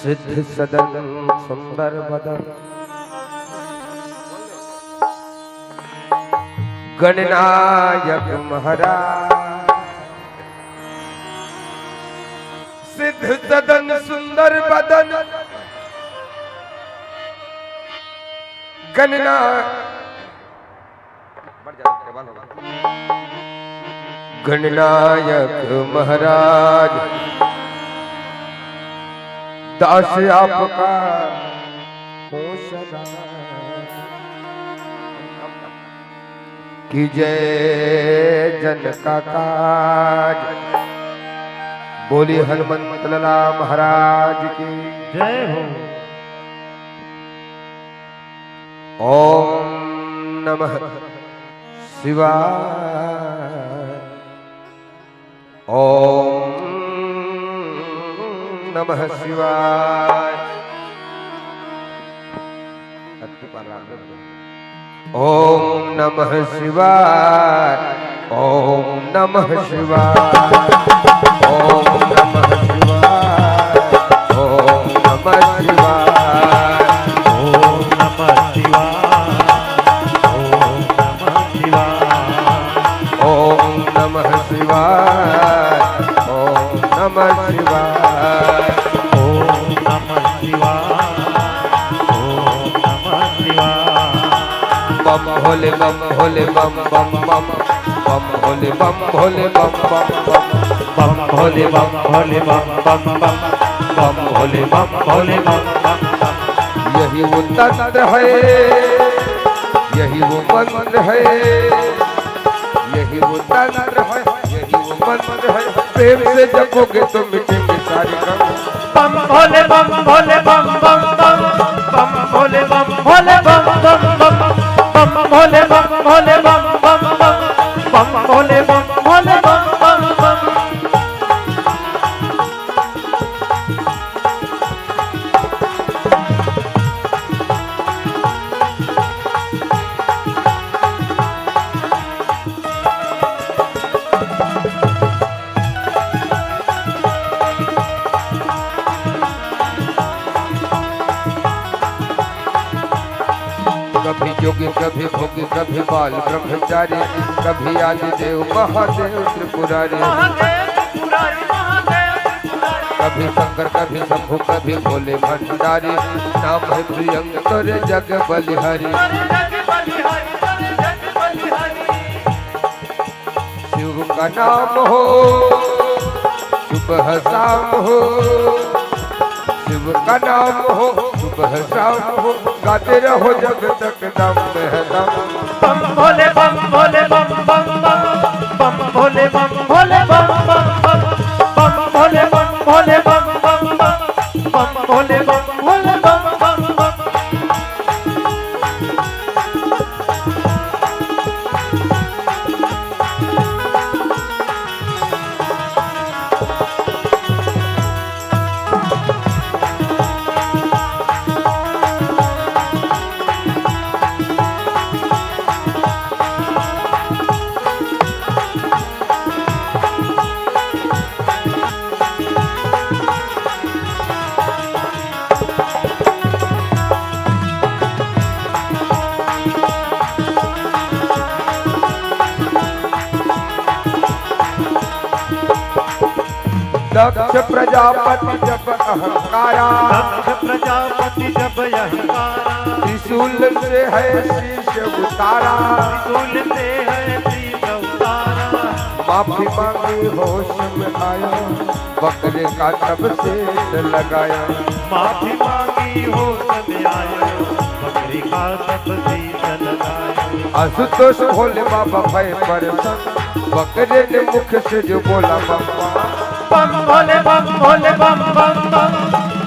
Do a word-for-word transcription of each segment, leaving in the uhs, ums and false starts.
सिद्ध सदन सुंदर बदन गणनायक महाराज। सिद्ध सदन सुंदर बदन गणना गणनायक महाराज, दास आपका हों सदा। कीजे जन का काज। बोलिए हनुमंत लाला महाराज की जय हो। ओम नमः शिवाय। ओम नमः शिवाय। ओम नमः शिवाय। ओम नमः शिवाय। ओम नमः शिवाय। ओम नमः शिवाय। ओम नमः शिवाय। ओम नमः शिवाय। ओम नमः शिवाय। ओम नमः शिवाय। ओम नमः शिवाय। ओम नमः शिवाय। बम भोले बम भोले बम बम बम। बम भोले बम भोले बम बम बम। बम भोले बम भोले बम बम बम। बम भोले बम भोले बम बम बम। यही वो तंत्र है, यही वो मंत्र है, यही वो तंत्र है, यही वो मंत्र है। प्रेम से जपोगे तो मिटेंगे सारे गम। बम भोले बम भोले बम बम बम। बम भोले बम भोले बम बम बम। बम भोले बम भोले बम बम बम। बम भोले बम भोले बम बम बम। कभी जोगी, कभी भोगी, कभी बाल ब्रह्मचारी, कभी आदिदेव महादेव त्रिपुरारी। महादेव त्रिपुरारी, महादेव त्रिपुरारी। कभी शंकर, कभी शंभु, कभी भोले भंडारी, नाम है प्रियंकर जग बलिहारी। शिव का नाम हो, सुबह शाम हो, शिव का नाम हो, सुबह शाम हो, गाते रहो जब तक दम है दम। बम भोले बम भोले बम बम बम। बम भोले बम भोले बम बम बम। बम भोले बम भोले बम बम बम। बम भोले बम भोले बम बम बम। दक्ष प्रजापति जब अहंकारा, दक्ष प्रजापति जब अहंकारा, त्रिशूल से है शीश उतारा। त्रिशूल से है शीश उतारा। माफी मांगी होश में आया, बकरे का तब शेष लगाया। माफी मांगी होश में आया, बकरे का तब शेष लगाया। आशुतोष भोले बाबा भय परेशान, बकरे ने मुख से जो बोला बम बम। बम भोले बम भोले बम बम बम।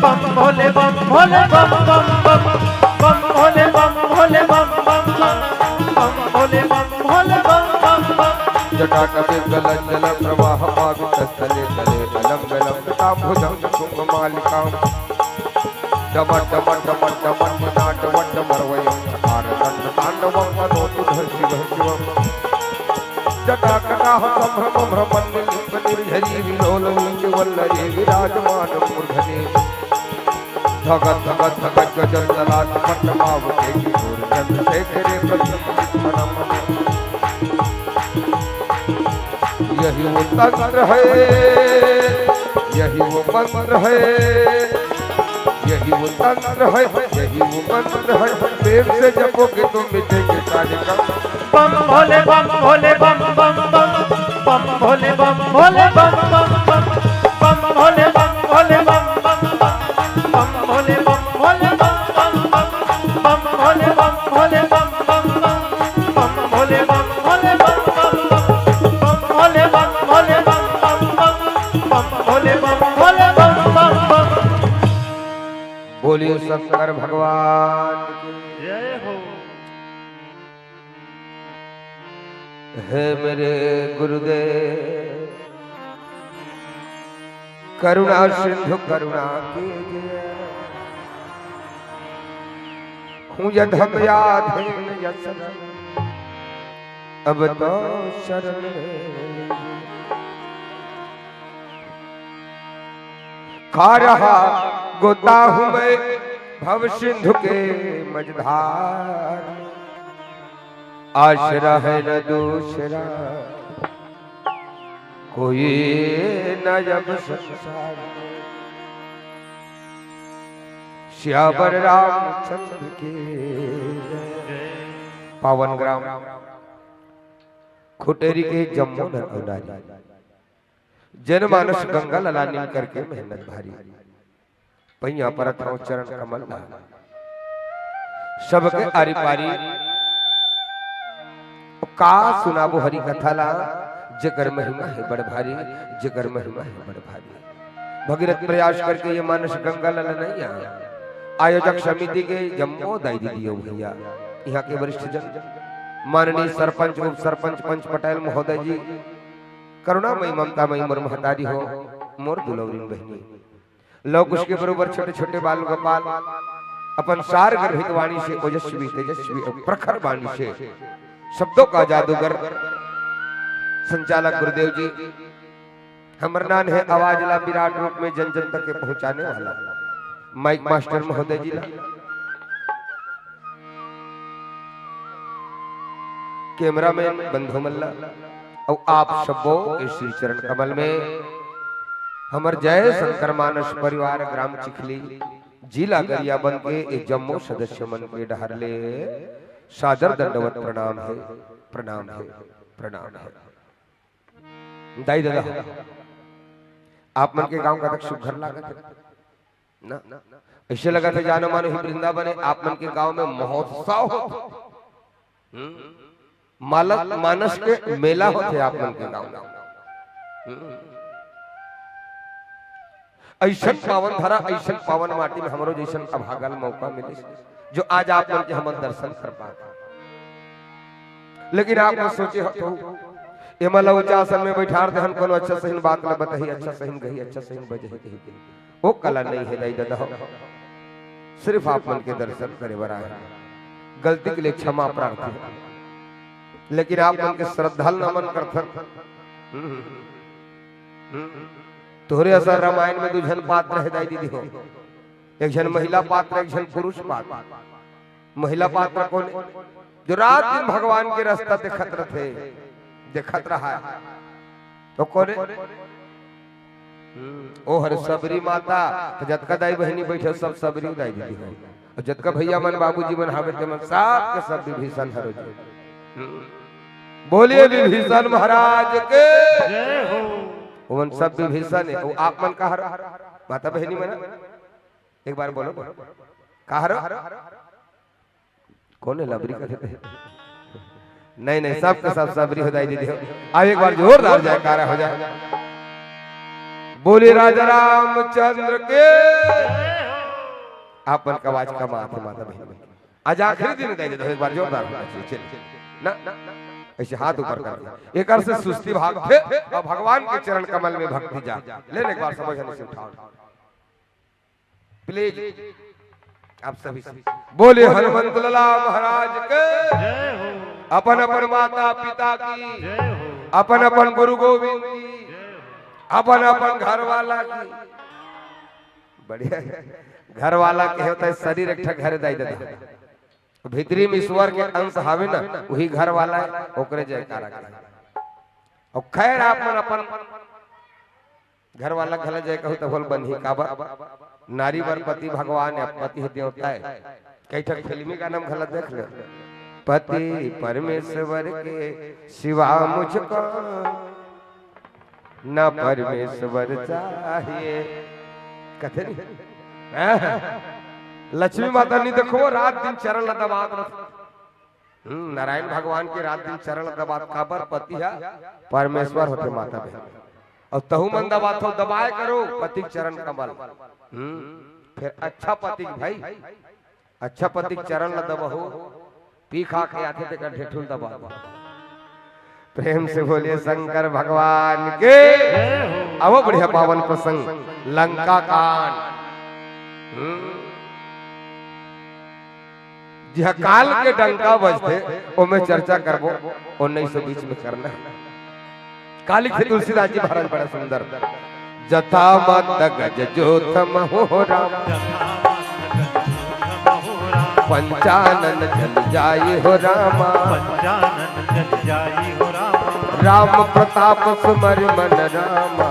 बम भोले बम भोले बम बम बम। बम भोले बम भोले बम बम बम। बम भोले बम भोले बम बम बम। जटा कपिल गलन जल प्रवाह पावित स्थले तले बलम बलम तांबुजं कुंभ मालिकाम। डमर डमर डमर डमर नाट वट मरवयं कार दंड तांडवं करोतु धर शिव शिवम। जटा कटाह संभ्रम भ्रमण निर्झरी विलोल वीच वल्लरी विराजमान मूर्धनि। धगत धगत धगत गजर चलात पटमाव के किशोर चंद्रशेखर प्रसन्न चित्त नमन। यही वो तंत्र है, यही वो मंत्र है, यही वो तंत्र है, यही वो मंत्र है। प्रेम से जपोगे तो मिटेंगे सारे कष्ट। बम भोले बम भोले बम बम बम, बम भोले बम भोले बम बम बम, बम भोले बम भोले बम बम बम, बम भोले बम भोले बम बम बम, बम भोले बम भोले बम बम बम, बम भोले बम भोले बम बम बम, बम भोले bomb भोले bomb bomb bomb, bomb भोले bomb भोले bomb bomb bomb. बोलिए शंकर भगवान की। जय हो। हे मेरे गुरुदेव, करुणा सिंधु करुणा कीजिए। हूँ यधम याधेन यशरम, अब तो शरण ले। खा रहा गोता हूँ मैं भव सिंधु के मझधार। आसरा है न दूसरा कोई न अब संसार। सियावर रामचंद्र के जय। पावन ग्राम खुटेरी के जम्मो नर अउ नारी, जनमानस गंगा लला नीन करके मेहनत भारी। पैया परत हौं चरण कमल ला। सबके आरी पारी। का सुनाबो हरि कथा ला, जेकर महिमा हे बड़ भारी, जेकर महिमा हे बड़ भारी। भगीरथ प्रयास करके ये मानस गंगा लला नैया। आयोजक समिति के जम्मो दाई दीदी अउ भैया, यहाँ के वरिष्ठ जन, माननीय सरपंच, उप सरपंच, पंच पटेल महोदय जी, करुणामयी ममतामयी मोर महतारी हो, मोर दुलौरिन बहिनी। लव कुश के बरोबर छोटे छोटे बाल गोपाल अपन सार गर्भित वाणी से ओजस्वी तेजस्वी अउ प्रखर वाणी से शब्दों का जादूगर संचालक गुरुदेव जी, हमर नान हे आवाज ला विराट रूप में जन जन तक के पहुंचाने वाला माइक मास्टर महोदय जी ला, कैमरामैन बंधु मल्ला, अउ आप सब्बो के श्री चरण कमल में हमर जय शंकर मानस परिवार ग्राम चिखली जिला गरियाबंद के ए जम्मो सदस्य मन के डहर ले सादर दंडवत प्रणाम हे, प्रणाम हे, प्रणाम हे। दाई ददा, आप मन के गांव कतक सुघर लागत हे ना? ऐसे लगत हे जानो मानो ही वृंदावन हे, आप मन के गांव में महोत्सव होत हे। हम्म। मालस, मानस के मेला होत हे आप मन के गांव में। हम्म। ऐसन पावन धरा, ऐसन पावन माटी में हमरो जैसन अभागल मौका मिले, जो आज आप मन के हमन दर्शन कर पात। लेकिन आप मन सोचे हो तो, एमा ला ऊंचा आसन में बैठार देहन, कोनो अच्छा सहीन बात ला बताही, अच्छा सहीन गही, अच्छा सहीन बजही कही के। ओ कला नहीं हे दाई ददा हो। सिर्फ आप मन के दर्शन करे बर आए। गलती के लिए क्षमा प्रार्थी हे। लेकिन आप मन के श्रद्धा ल नमन करथन। हम्म, हम्म। तोहरे असन रामायण में दू झन पात्र हे दाई दीदी हो। एक झन महिला पात्र, एक झन पुरुष पात्र। महिला पात्र कोन हे? जो रात दिन भगवान के रास्ता देखत रथे, देखत रहा हे। तो कोन हे? हम्म, ओ हर सबरी माता, तो जतका दाई बहिनी बैठे, सब सबरी दाई दीदी हो। अउ जतका भैया मन, बाबूजी मन हावे, ते मन सब के सब विभीषण हरो जी। हम्म। बोलिए विभीषण महाराज के। जय हो। ओमन सब विभीषण हे, अउ आप मन का हरो? माता बहिनी मन, एक बार बोलो, का हरो? कोन हे लबरी का देते? नहीं, नहीं, सबके सब सबरी हो जाए दीदी हो। अब एक बार जोरदार जयकारा हो जाए। बोले राजा रामचंद्र के। आप मन का आवाज कम आथे माता बहिनी। आज आखिरी दिन दे दो, एक बार जोरदार होना चाहिए। चलिए। ना, ऐसे हाथ ऊपर कर दो। एक अर्थ से सुस्ती भाग थे और भगवान के चरण कमल में भक्ति जा। ले, ले, एक बार समझ से उठाओ। प्लीज, आप सभी से बोले हनुमंत लाला महाराज के। जय हो। अपन अपन माता पिता की, जय हो। अपन अपन गुरु गोविंद की, जय हो। अपन अपन घर वाला की। बढ़िया। घर वाला के होता है शरीर एक ठा घर दाई ददा। भीतरी में ईश्वर के अंश हावे ना, वही घर वाला है, ओकरे जयकारा करे। और खैर, आप मन अपन घर वाला घला जय कहू त बोल बनही काबर। नारी बर पति भगवान या पति ही देवता है। कई ठक फिल्मी गाना में घला देख ले, पति परमेश्वर के सिवा मुझको ना परमेश्वर चाहिए। कथे नहीं? हाँ। लक्ष्मी माता नहीं देखो, रात दिन चरण ल दबात रह। हम्म, नारायण भगवान के रात दिन चरण दबात काबर, पति हा परमेश्वर होथे माता बहन। और तहू मन दबात हो, दबाए करो पति के चरण कमल। हम्म, फिर अच्छा पति के भाई, अच्छा पति के चरण ल दबहू, पी खा के आथे तेकर ढेठुल दबा दो। प्रेम से बोलिए शंकर भगवान के। अब बढ़िया पावन प्रसंग लंका कांड। हम्म। जिहा काल के डंका बजथे, ओमे चर्चा करबो, उन्नीस सौ बीच में करना। काली के तुलसीदास जी महाराज बड़ा सुंदर। जथा मत्त गज जोथ महो राम, पंचानन चल जाई हो रामा। पंचानन चल जाई हो रामा। राम प्रताप सुमरि मन रामा,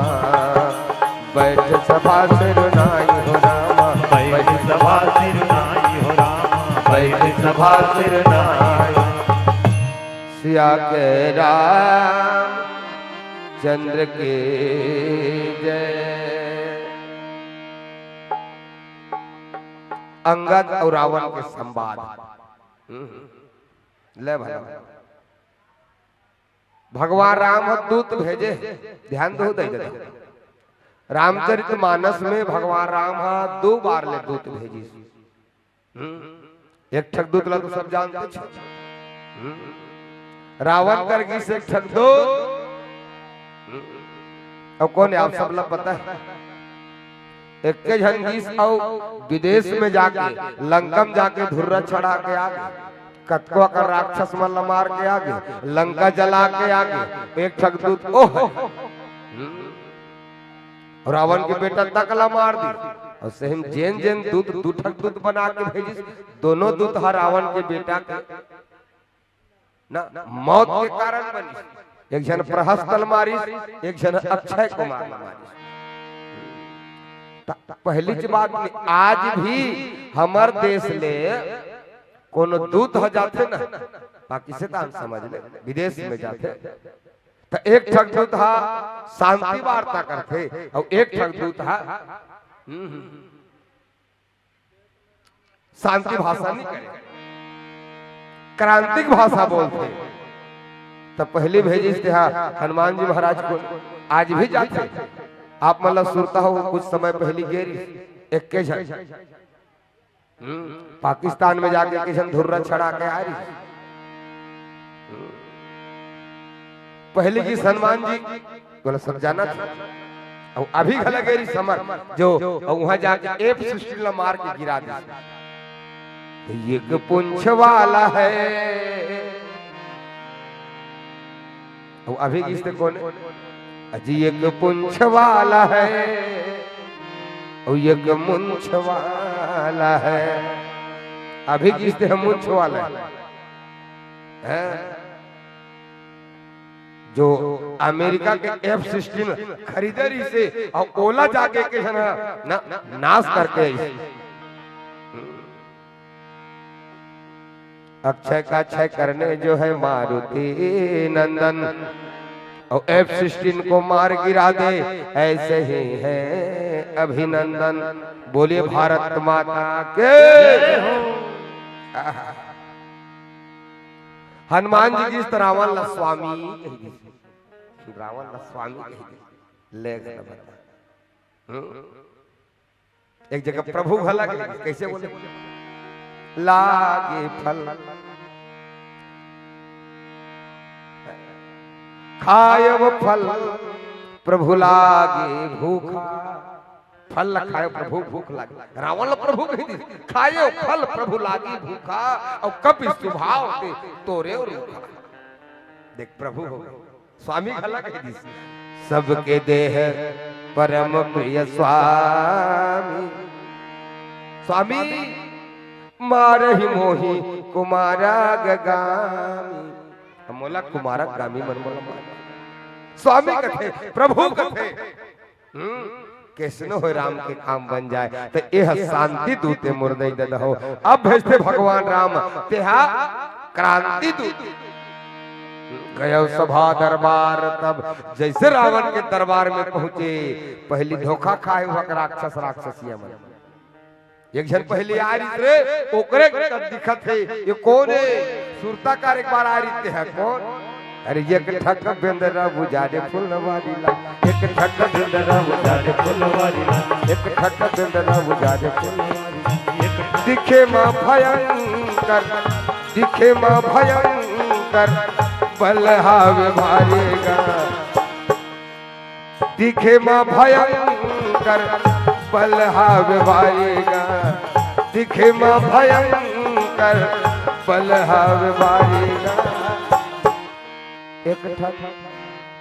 बैठ सभा सिर नाई हो रामा। बैठ सभा सिर नाई हो रामा। बैठ सभा सिर नाई। सिया के राम चंद्र के जय। अंगद और रावण के संवाद। हम्म। ले भला। भगवान राम ह दूत भेजे, ध्यान दो दे दे। रामचरित मानस में भगवान राम ह दो बार ले दूत भेजिस। हम्म। एक ठक दूत ला तो सब जानते छो। हम्म। रावण कर गिस एक ठक दूत। हम्म। अउ कोन हे, आप सब ला पता हे। एक झन गिस अउ विदेश में जाके, लंका में जाके धुर्रा चढ़ा के आ गे। कतको अकन राक्षस मन ला मार के आ गे, लंका जला के आ गे। एक ठक दूत ओ हे। हम्म। रावण के बेटा तक ला मार दिस। अउ सेम जेन जेन दूत, दू ठक दूत बना के भेजिस, दोनों दूत ह रावण के बेटा के ना मौत के कारण बनिस। एक झन प्रहस्त ल मारिस, एक झन अक्षय कुमार ल मारिस। त पहली च बात, आज भी हमर देश ले कोनो दूत ह जाथे ना, पाकिस्तान समझ ले, विदेश में जाथे, त एक ठक दूत ह शांति वार्ता करथे अउ एक ठक दूत ह, हम्म, शांति भाषा नहीं करे, क्रांतिक भाषा बोलथे। त पहली भेजिस तेहा हनुमान जी महाराज को, आज भी जाथे। आप मन ला सुरता हो, कुछ समय पहली गे रिहिस, एक्के झन। हम्म, पाकिस्तान में जाके किसन धुर्रा छड़ा के आ रही। हम्म। पहले की हनुमान जी बोला, सब जाना था। अउ अभी घला गे रिहिस हमर जो, अउ वहां जाके एफ सिक्सटीन ला मार के गिरा दिस। तो ये एक पूंछ वाला है। अउ अभी गिस ते कोन हे? अजी एक पूंछ वाला है, अउ एक मूंछ वाला है। अभी गिस ते ह मूंछ वाला हे। हैं? जो अमेरिका के एफ सिक्सटीन खरीदे रिहिसे अउ ओला जाके के झन ह ना, नाश करके आइस। अक्षय का क्षय करने जो है मारुति नंदन, और एफ सिक्सटीन को मार गिरा दे, ऐसे ही है अभिनंदन। बोलिए भारत माता के। हनुमान जी गिस त रावण ला स्वामी कहि दिस। रावण ला स्वामी कहि दिस। ले गए बता। हम्म? एक जगह प्रभु घला के, कैसे बोले? लागे फल खायब फल प्रभु लागे भूखा। फल ला खायो प्रभु भूख लागे। रावण ला प्रभु कहि दिस, खायो फल प्रभु लागे भूखा, अउ कपि सुभाव ते तोरे रूखा। देख प्रभु हो गए। स्वामी घला कहि दिस, सबके देह परम प्रिय स्वामी। स्वामी मारहि मोहि कुमारगामी। मोला कुमारगामी मन मोला मार। स्वामी कथे, प्रभु कथे। हम्म, कइसनो होय राम के काम बन जाय। त एह शांति दूत ए मोर दई ददा हो। अब भेजथे भगवान राम, तेहा क्रांति दूत। गयो सभा दरबार, तब जइसे रावण के दरबार में पहुंचे, पहिली धोखा खाय हुआ राक्षस राक्षसिया मन। एक झन पहिली आय रिहिस रे, ओकरे कस दिखत हे, ये कोन हे? सुरताकार एक बार आय रिहिस, तेहा कोन? अरे, एक ठक बेंदरा बुझा रे फुलवारी ला, एक ठक बेंदरा बुझा रे फुलवारी ला, एक ठक बेंदरा बुझा रे फुलवारी ला। एक दिखे माँ भयंकर, दिखे माँ भयंकर, बल हावे भारी गा। दिखे माँ भयंकर, बल हावे भारी गा। दिखे माँ भयंकर, बल हावे भारी गा। एक ठक,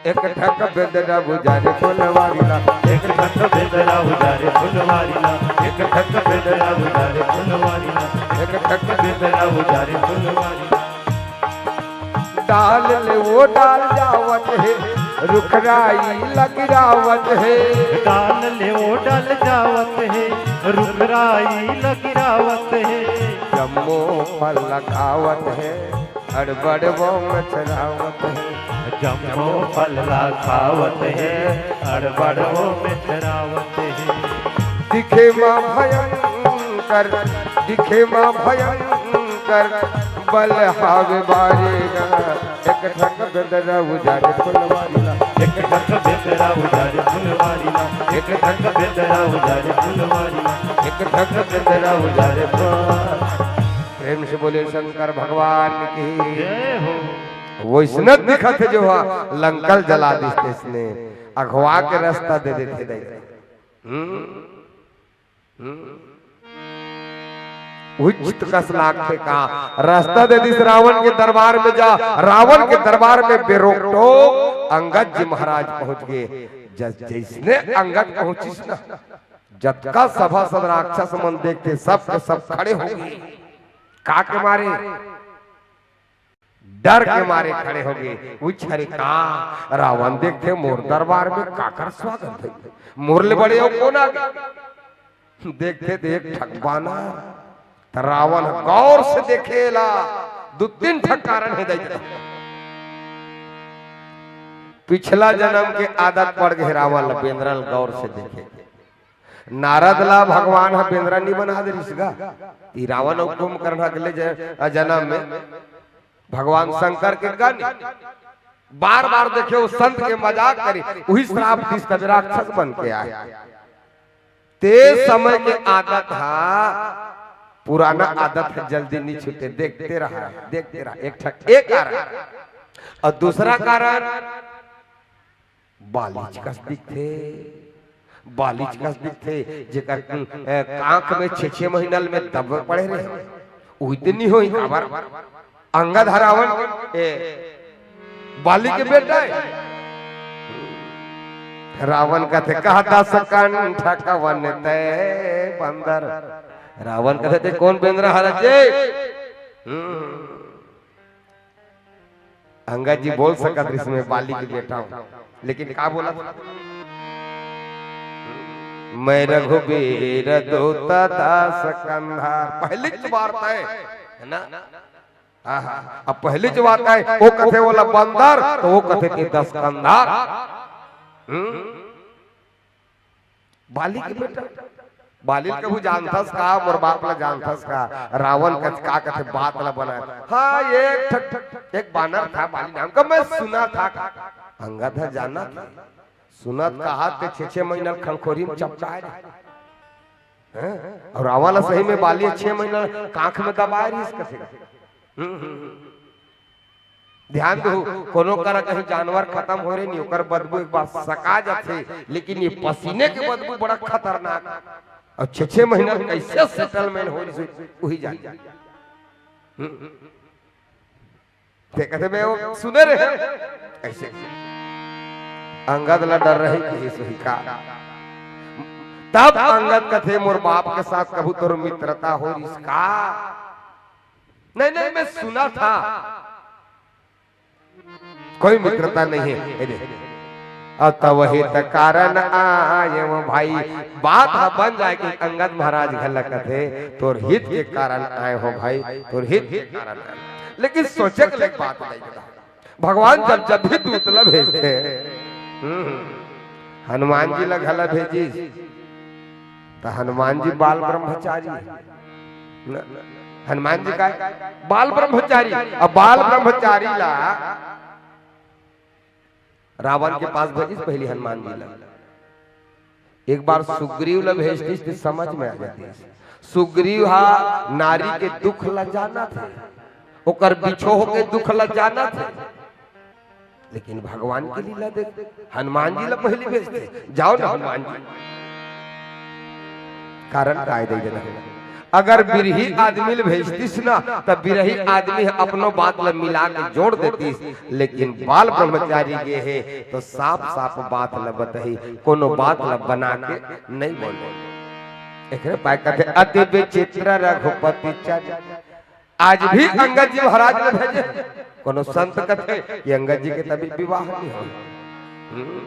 एक ठक बेंदरा बुझा रे फुलवारी ला, एक ठक बेंदरा बुझा रे फुलवारी ला, एक ठक बेंदरा बुझा रे फुलवारी ला, एक ठक बेंदरा बुझा रे फुलवारी ला। डाल ले वो डाल जावत हे, रुख राई लगिरावत हे। डाल ले वो डाल जावत हे, रुख राई लगिरावत हे। जम्मो फल ला खावत हे, अड़बड़ वो मछरावत हे। जम्मो फल ला खावत हे, अड़बड़ वो मछरावत हे। दिखे माँ भयंकर, दिखे माँ भयंकर, बल हावे भारी गा। एक ठक बेंदरा बुझा रे फुलवारी ला, एक ठक बेंदरा बुझा रे फुलवारी ला, एक ठक बेंदरा बुझा रे फुलवारी ला, एक ठक बेंदरा बुझा रे फुलवारी। प्रेम से बोले शंकर भगवान की। जय हो। वइसने दिखत हे जो हा लंका ल जला दिस तइसने, अघवा के रस्ता दे देथे दई। हम्म। हम्म। उचित कस लागथे का? रस्ता दे दिस रावण के दरबार में जा, रावण के दरबार में बेरोक टोक अंगद जी महाराज पहुंच गे। जस जइसने अंगद पहुंचिस ना, जतका सभासद राक्षस मन देखथे, सब के सब खड़े हो गे। का के मारे? डर के मारे खड़े हो गे। उछ रे का रावण देखथे मोर दरबार में काकर स्वागत हे, मोर ले बड़े अउ कोन आगे? देखथे त एक ठक बानर। त रावण गौर से देखे ला, दू तीन ठक कारण हे दई। पिछला जनम के आदत पड़ गे रावण ला बेंदरा ल गौर से देखे। नारद ला भगवान ह बेंदरा नी बना दे रिहिस गा। ई रावण अउ कुंभकर्ण अगले ज-, जनम में भगवान शंकर के गन बार-बार देखे, वो संत के मजाक करे, उही श्राप दिस तब राक्षस बन के आए। ते समय के आदत हा, पुराना आदत ह जल्दी नी छूटे, देखते रहा, देखते रहा, एक ठक, एक कारण। अउ दूसरा कारण, बालिच कस दिखथे, बालिच कस दिखथे, जेकर, अ, कांख में छे छे महीना में दब पड़े रहे। उही तो नहीं होई, काबर? अंगद ह रावण, ए, बाली के बेटा हे। रावण कथे, "कह दस कंठ कवन तै बंदर।" रावण कथे, "ते कोन बेंदरा हरस जे?" हम्म। अंगद जी बोल सकत रिहिस, "मैं बाली के बेटा हूं," लेकिन का बोला? "मैं रघुबीर दूत दस कंधार।" पहिली च वार्ता हे, हे ना? आहा, अब पहिली च वार्ता हे, वो कथे ओला बंदर, त वो कथे ते दस कंधार। हम्म? बाली के बेटा, बाली ल कभू जानथस का? मोर बाप ला जानथस का? रावण कथे, का कथे, बात ला बनाए। हाँ, एक ठक, एक बानर था बाली नाम का, मैं सुना था का? अंगद ह जानत हे, सुनत कहा ते छे छे महीना खंखोरी में चपकाए रहे। हैं? अउ रावण ला सही में बाली छे महीना कांख में दबाए रहिस कथे। हम्म, हम्म, हम्म। ध्यान दो, कोनो करा कहीं जानवर खतम हो रे नी, ओकर बदबू एक बार सका जाथे, लेकिन ये पसीने के बदबू बड़ा खतरनाक। अउ छे छे महीना कइसे settlement हो रही, उही जाने। हम्म। ते कथे, "मैं वो सुने रहे।" अइसे अंगद ला डर रहे कि ये सही का। तब अंगद कथे, "मोर बाप के साथ कभू तोर मित्रता हो रिस का?" "नहीं, नहीं, मैं सुना था, कोई मित्रता नहीं है।" ए दे, "अउ तब हित कारण आए हो भाई।" बात ह बन जाए कि अंगद महाराज घला कथे, "तोर हित के कारण आए हो भाई, तोर हित के कारण आए।" लेकिन सोचे के लायक बात नहीं बता। भगवान जब, जब भी दूत ला भेजथे, हम्म, हनुमान जी ला घला भेजिस, त हनुमान जी बाल ब्रह्मचारी, न? हनुमान जी का बाल ब्रह्मचारी, अब बाल ब्रह्मचारी ला रावण के पास भेजिस पहली हनुमान जी ला। एक बार सुग्रीव ला भेजतिस त समझ में आ जातिस। सुग्रीव हा नारी के दुख ला जानथे, ओकर बिछोह के दुख ला जानथे, लेकिन भगवान के लीला देख, हनुमान जी ला पहली भेजथे, "जाओ ना हनुमान जी।" कारण काय दे देना? अगर बिरही आदमी ल भेजतिस ना, त बिरही आदमी ह अपनो बात ल मिला के जोड़ देतिस, लेकिन बाल ब्रह्मचारी गे हे, तो साफ-साफ बात ल बतही, कोनो बात ल बना के नहीं बोले। एकरे पाय कथे, "अति विचित्र रघुपति चर।" आज भी अंगद जी महाराज ल भेजे, कोनो संत कथे कि अंगद जी के तभी विवाह नहीं हो। हम्म।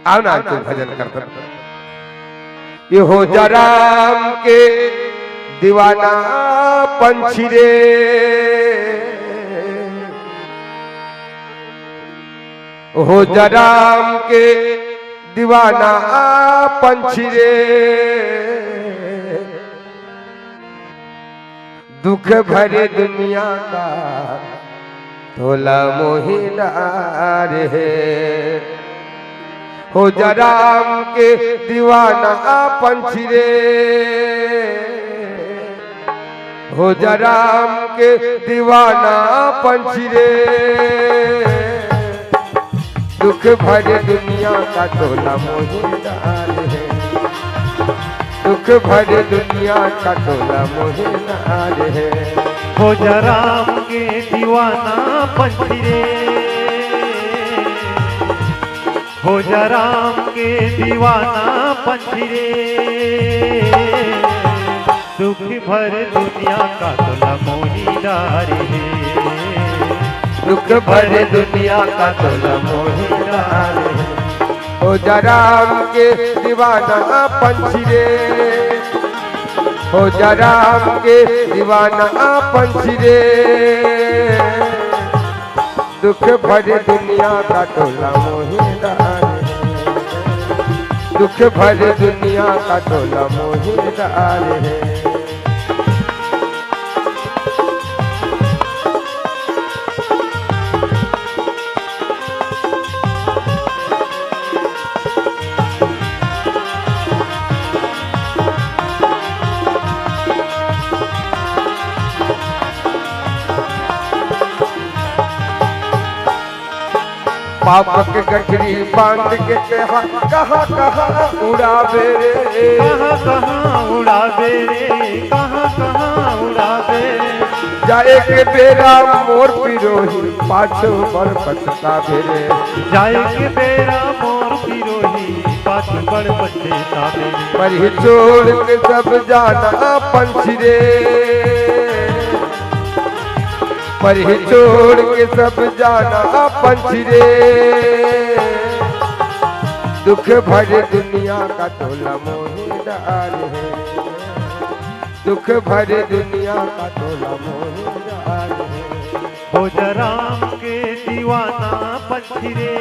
आओ ना, आज तो भजन करते। ये हो जा राम के दीवाना पंछी रे, हो जा राम के दीवाना पंछी रे, दुख भरे दुनिया का तोला मोहि डारे हे। हो जा राम के दीवाना पंछी रे, हो जा राम के दीवाना पंछी रे, दुख भरे दुनिया का तोला मोहि डारे हे। दुख भरे दुनिया का तोला मोहि डारे हे। हो जा राम के दीवाना पंछी रे, हो जा राम के दीवाना पंछी रे, दुख भरे दुनिया का तोला मोहि डारे हे। दुख भरे दुनिया का तोला मोहि डारे हे। हो जा राम के दीवाना पंछी रे, हो जा राम के दीवाना पंछी रे, दुख भरे दुनिया का तोला मोहि डारे हे। दुख भरे दुनिया का तोला मोहि डारे हे। पाप के गठरी बांध के तेहा कहाँ कहाँ उड़ावे रे। कहाँ कहाँ उड़ावे रे, कहाँ कहाँ उड़ावे रे। जाए के बेरा मोर पिरोही पाछू बड़ पछतावे रे। जाए के बेरा मोर पिरोही पाछू बड़ पछतावे रे। परही छोड़ के सब जाना पंछी रे, परही छोड़ के सब जाना पंछी रे, दुख भरे दुनिया का तोला मोहि डारे हे। दुख भरे दुनिया का तोला मोहि डारे हे। हो जा राम के दीवाना पंछी रे,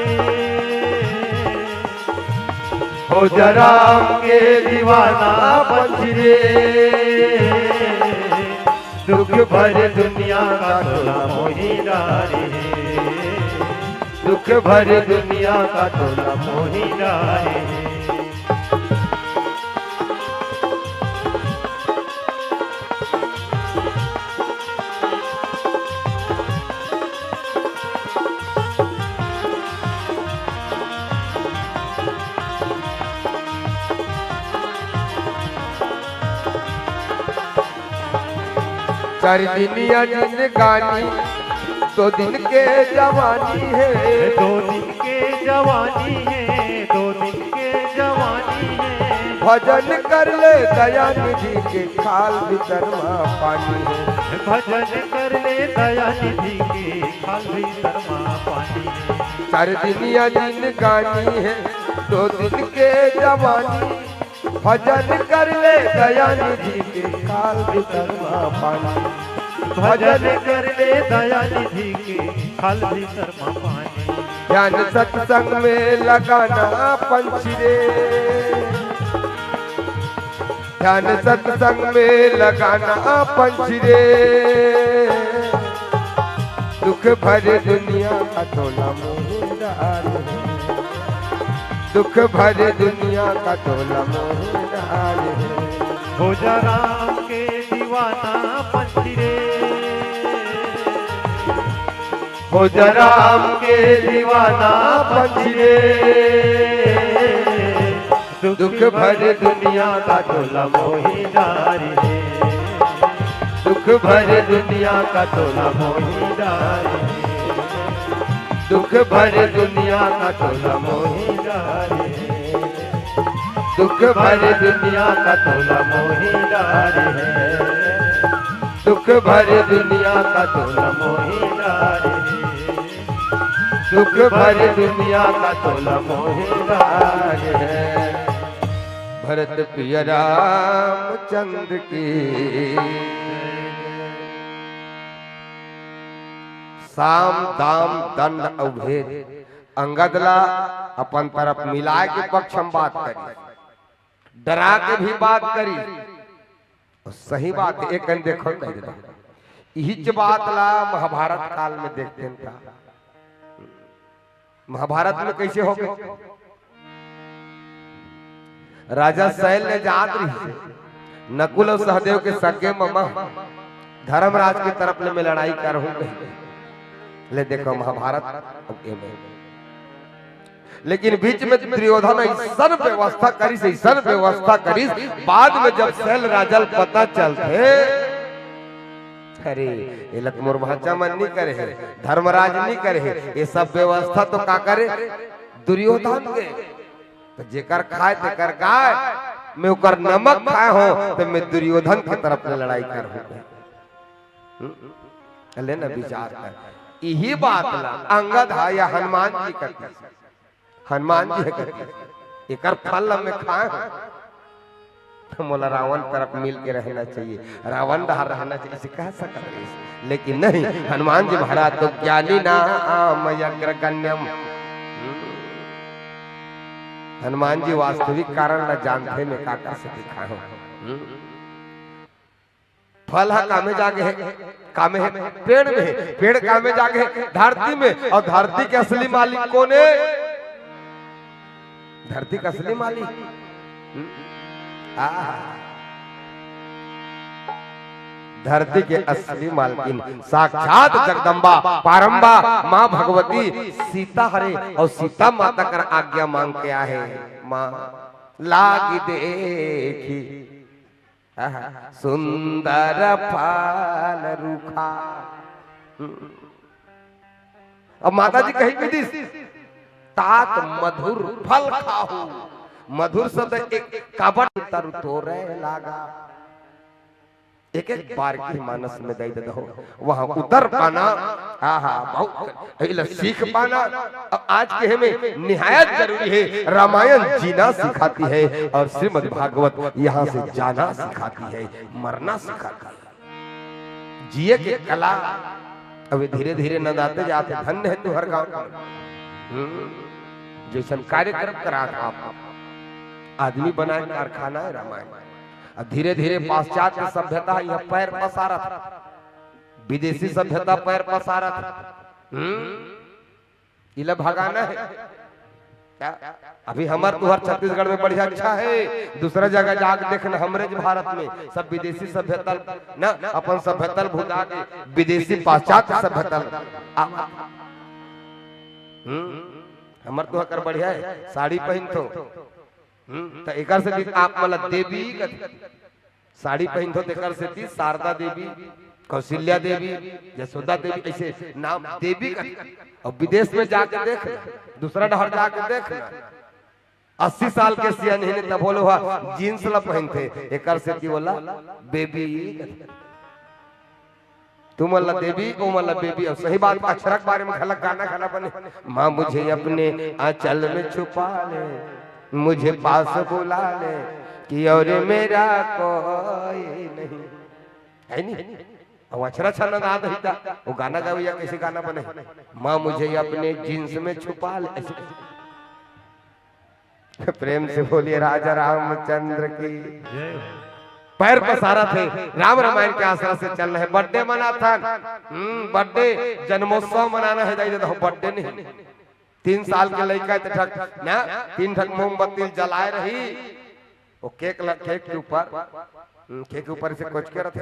हो जा राम के दीवाना पंछी रे, दुख भरे दुनिया का तोला मोहि डारे हे। दुख भरे दुनिया का तोला मोहि डारे हे। चार दिन या जिंदगानी, दो दिन के जवानी हे। दो दिन के जवानी हे, दो दिन के जवानी हे। भजन कर ले दया निधि के, खाल भीतर मा पानी हे। भजन कर ले दया निधि के, खाल भीतर मा पानी हे। चार दिन या दिन गानी हे, दो दिन के जवानी। भजन कर ले दया निधि के, खाल भीतर मा पानी। भजन कर ले दया निधि के, खाल भीतर मा पानी। ध्यान सत्संग में लगाना पंछी रे, ध्यान सत्संग में लगाना पंछी रे। दुख भरे दुनिया का टोला मोहिंदार है, दुख भरे दुनिया का टोला मोहिंदार है। हो जा राम के दीवाना पंछी रे, हो जा राम के दीवाना पंछी रे। दुख भरे दुनिया का टोला मोहिंदार है, दुख भरे दुनिया का टोला मोहिंदार है, दुख भरे दुनिया का टोला मोहिंदार है, दुख भरे दुनिया का टोला मोहिंदार है, दुख भरे दुनिया का टोला मोहिंदार है, दुख भरे दुनिया का टोला मोहिंदार है। भरत प्रिय रामचंद्र की। साम दाम दंड अउ भेद, अंगद ला अपन तरफ मिलाय के पक्ष म बात करी, डरा के भी बात करी। अउ सही बात हे, एक कन देखो कहि देता हूँ। इहीच बात ला महाभारत काल में देखते हैं का। महाभारत में कइसे होगे? राजा सैल ले जात रहिस, नकुल अउ सहदेव के सगे ममा, धर्मराज के तरफ ले मैं लड़ाई करहूं कहिके। ले देखो महाभारत अब एमे। लेकिन बीच में दुर्योधन अइसन व्यवस्था करिस, अइसन व्यवस्था करिस, बाद में जब सैल राजा ल पता चलथे, अरे, एला तो मोर भांचा मन नी करे हे, धर्मराज नी करे हे, ये सब व्यवस्था तो का करे? दुर्योधन के। त जेकर खाय तेकर गाय, मैं ओकर नमक खाय हों, त मैं दुर्योधन के तरफ ले लड़ाई करहूं। हम्म? ले ना विचार कर। इही बात ला अंगद हा या हनुमान जी कथे। हनुमान जी ह कथे, एकर फल ला मैं खाय हों, त मोला रावण तरफ मिल के रहना चाहिए, रावण डहर रहना चाहिए, अइसे कह सकत रहिस। लेकिन नहीं, हनुमान जी महाराज तो ज्ञानी नाम अग्रगण्यम। हनुमान जी वास्तविक कारण ला जानथे, मैं का कर सकत हूँ। फल ह कामे जागे हे, कामे हे, पेड़ में हे, पेड़ कामे जागे हे, धरती में, अउ धरती के असली मालिक कोन हे? धरती के असली मालिक। हम्म? आ। धरती के असली मालकिन साक्षात जगदम्बा, पारम्बा, माँ भगवती सीता हरे, अउ सीता माता कर आज्ञा मांग के आहे, माँ लागी देखी आहा, सुंदर फल रुखा। अब माता जी कहि दिस, तात मधुर फल खाहू। मधुर शब्द एक काबर तरु तोरे लागा। एक एक बार की मानस में दे दे हो, वहां उतर पाना। आहा, बहुत एला सीख पाना। अब आज के हमें निहायत जरूरी है। रामायण जीना सिखाती है और श्रीमद् भागवत यहाँ से जाना सिखाती है, मरना सिखाती है। जिए के कला अभी धीरे धीरे नंदाते जाथे। धन्य है तुहर गांव। हम्म, जइसन कार्यक्रम करात आप, आदमी बनाए कारखाना है रामायण। अब धीरे धीरे पाश्चात्य सभ्यता यहाँ पैर पसारत, विदेशी सभ्यता पैर पसारत। हम्म, इला भगाना है क्या? अभी हमर तुहर छत्तीसगढ़ में बढ़िया अच्छा है, दूसरा जगह जाके देखना, हमरे ज भारत में सब विदेशी सभ्यता ना, अपन सभ्यता भुला के विदेशी पाश्चात्य सभ्यता। हम्म, हमर तुहर बढ़िया है, साड़ी पहनथो। हम्म, त एकर से भी आप मन ला देवी कथे। साड़ी पहिनथो तेकर सेती शारदा देवी, कौशल्या देवी, यशोदा देवी, अइसे नाम देवी कथे। अउ विदेश में जाके देख ना, दूसरा डहर जाके देख ना, अस्सी साल के सियान हे, तभो ले ओहा जींस ला पहिनथे, एकर सेती ओला बेबी। तुमन ला देवी, ओमन ला बेबी। अउ सही बात, अक्षरा के बारे में घलक गाना घला बने, माँ मुझे अपने आंचल में छुपा ले, मुझे पास बुला ले, कि और मेरा कोई नहीं। हे नी? अउ अक्षरा छाना गा दही ता, वो गाना गावइया कइसे गाना बने, माँ मुझे अपने जींस में छुपा ले, अइसे। प्रेम से बोलिए राजा रामचंद्र की। जय हो। पैर पसारथे, राम रामायण के आसरा से चल रहे, बर्थडे मनाथन। हम्म, बर्थडे, जन्मोत्सव मनाना हे दाई, तो बर्थडे नहीं। तीन साल के लइका हे त ठक ना, तीन ठक मोमबत्ती जलाए रही, वो केक ल-, केक के ऊपर, हम्म, केक के ऊपर से कोचके रथे,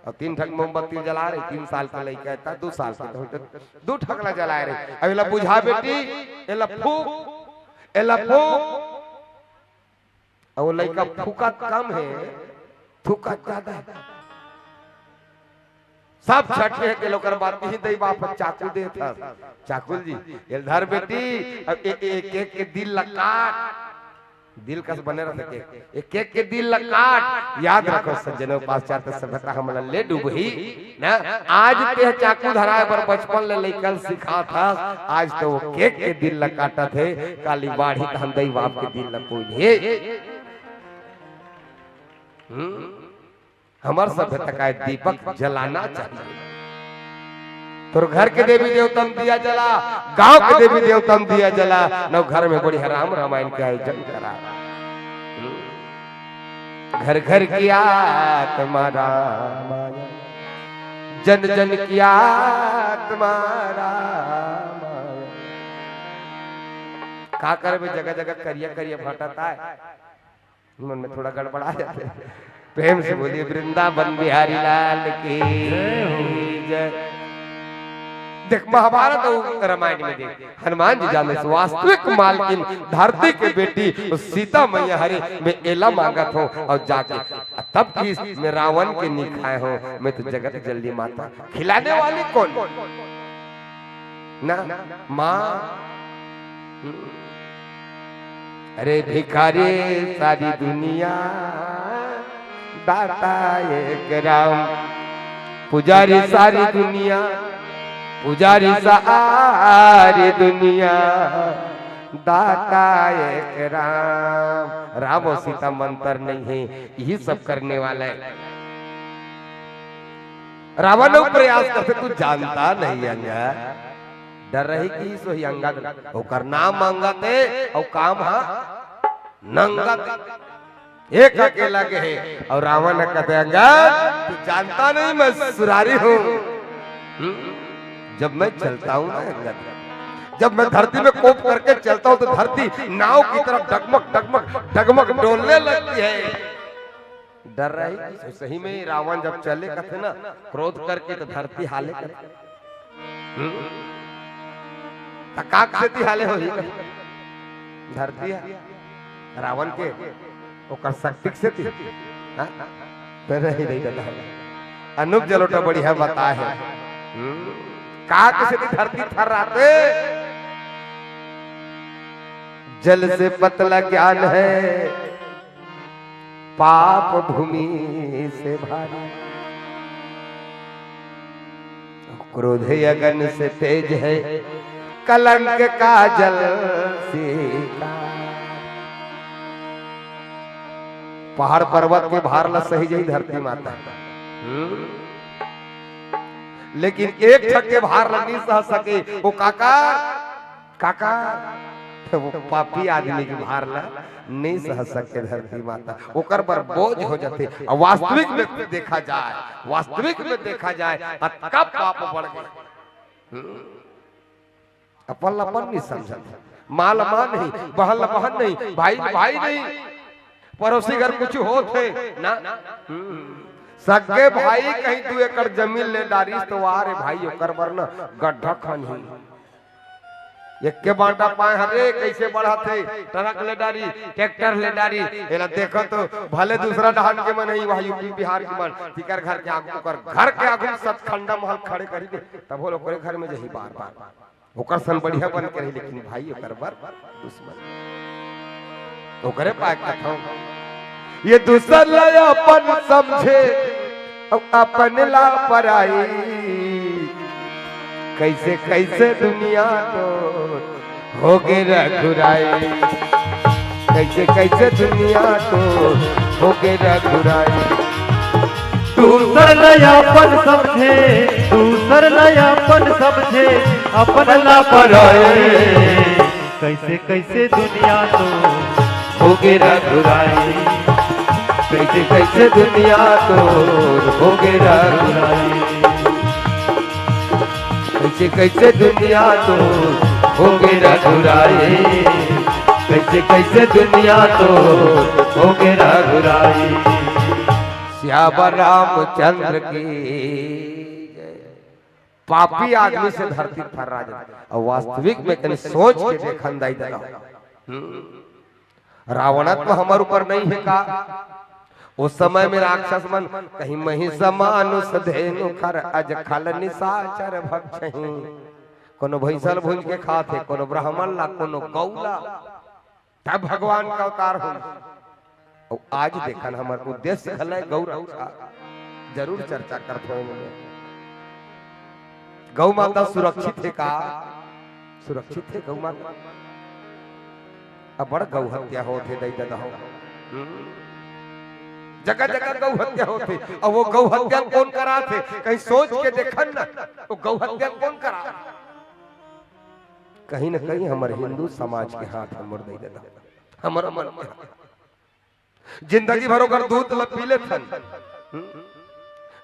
अउ तीन ठक मोमबत्ती जला रही। तीन साल के लइका हे त, दू साल के, तो दू ठक ला जलाए रही। अब एला बुझा बेटी, एला फूक, एला फूक। अउ वो लइका फूकत कम हे, थूकत ज्यादा हे। सब छठ हे, तेला ओकर बाद ही दई बाप चाकू देत हस। चाकुल जी, एला धर बेटी, अब ए-, ए-, एक एक के दिल ला काट। दिल कस बने रथे केक। ए केक के दिल ला काट। याद रखो सज्जनों, पाश्चात्य सभ्यता हमला ले डूबही ना। आज तेह चाकू धराए बर बचपन ले लइका ल सिखात हस, आज तो वो केक के दिल ला काटत हे, काली बाढ़ही तहन दई बाप के दिल ला पूजही। हम्म? हमर सभ्यता का दीपक जलाना चाहिए। तोर घर के देवी देवता म दिया जला, गांव के देवी देवता म दिया जला, नव घर में बढ़िया राम रामायण के आयोजन करा। घर घर की आत्मा रामायण, जन जन की आत्मा रामायण। का करबे, जगह जगह करिया करिया भांटा ताय। मन में थोड़ा गड़बड़ा जाथे। प्रेम से बोलिए वृंदावन बिहारी लाल की जय। देख महाभारत अउ रामायण में देख, हनुमान जी जाने से वास्तविक मालकिन धरती के बेटी सीता मैया हरे, मैं एला मांगत हूँ अउ जाके तब कि मैं रावण के नी खाए हूँ, मैं तो जगत जननी माता। खिलाने वाली कौन? ना, माँ। अरे भिखारी सारी दुनिया, दाता एक राम। पुजारी सारी दुनिया, पुजारी सारी दुनिया, दाता एक राम। राम अउ सीता म अंतर नहीं हे, यही सब करने वाला हे। रावण अउ प्रयास करथे, तू जानता नहीं अंगद। डर रही कि सोही अंगद, ओकर नाम अंगद हे, अउ काम हा नंगत। एक अकेला के हे, अउ रावण ह कथे, अंगद, तू जानता नहीं मैं सुरारी हूँ। हम्म? जब मैं चलता हूँ ना अंगद, जब मैं धरती में कोप करके चलता हूँ तो धरती नाव की तरह डगमग, डगमग, डगमग डोलने लगती है। डर रही, सही में रावण जब चले कथे ना, क्रोध करके तो धरती हाले कथे। हम्म? त काक सेती हाले होही? धरती ह रावण के ओकर शक्ति के सेती। हाँ? त नहीं, नहीं दादा। अनूप जलोटा बढ़िया बताए हे। हम्म? काक सेती धरती थर्राथे। जल से पतला ज्ञान है, पाप भूमि से भारी। क्रोध अगन से तेज है, कलंक काजल से काला। पहाड़ पर्वत के भार ला सही जही धरती माता। हम्म? लेकिन एक ठक के भार ला नहीं सह सके। वो काका, काका, वो पापी आदमी के भार ला नहीं सह सके धरती माता, ओकर बर बोझ हो जाथे। अउ वास्तविक में देखा जाए, वास्तविक में देखा जाए, अतका पाप बढ़ गे। हम्म। अपन ला अपन नहीं समझत, माँ ला माँ नहीं, बहन ला बहन नहीं, भाई ला भाई नहीं, पड़ोसी घर कुछ होत हे ना। हम्म। सगे भाई कहीं दू एकड़ जमीन ले डारिस तो वाह रे भाई, ओकर बर ना गड्ढा खनही। एक्के बांटा पाए हरे, कइसे बढ़त हे, ट्रक ले डारी, ट्रैक्टर ले डारी, एला देखो तो भले दूसरा डहान के मन हे, वह यूपी बिहार के मन, तिकर घर के आगू, ओकर घर के आगू सतखंडा महल खड़े करी दे, तब वो लोग ओकरे घर में जही बार बार, ओकर सन बढ़िया बन के रही, लेकिन भाई ओकर बर दुश्मन। ओकरे पाए कथौं, ये दूसर ला अपन समझे, अउ अपन ला पराई। कैसे कैसे दुनिया तो होगे रघुराई, कैसे कैसे दुनिया तो होगे रघुराई। दूसर ला अपन समझे, दूसर ला अपन समझे, अपन ला पराई। कैसे कैसे दुनिया तो होगे रघुराई, कैसे कैसे दुनिया तो होगे रघुराई, कैसे कैसे दुनिया तो होगे रघुराई, कैसे कैसे दुनिया तो होगे रघुराई। सियावर रामचंद्र की जय। पापी आदमी से धरती थर्रा जाथे। अउ वास्तविक में कनी सोच के देखन दाई ददा। हम्म। रावणत्व हमर ऊपर नहीं हे का? उस समय में राक्षस मन कहीं महिष मानुष धेनु खर अज खल निशाचर भक्षही। कोनो भैंसा ल भूंज के खात हे, कोनो ब्राह्मण ला, कोनो गौ ला। तब भगवान का अवतार हो। अउ आज देखन हमर उद्देश्य घलय गौ रक्षा। जरूर चर्चा करत हों एमे। गौ माता सुरक्षित हे का? सुरक्षित हे गौ माता? अब बड़ गौ हत्या होत हे, दई ददा हो। हम्म। जगह जगह गौ हत्या होत हे। अब वो गौ हत्या कोन करात हे? कहीं सोच के देखन ना, वो गौ हत्या कोन करात हे? कहीं न कहीं हमर हिंदू समाज के हाथ हे मोर दई ददा, हमर मन के हाथ। जिंदगी भर ओकर दूध ल पी लेथन। हम्म?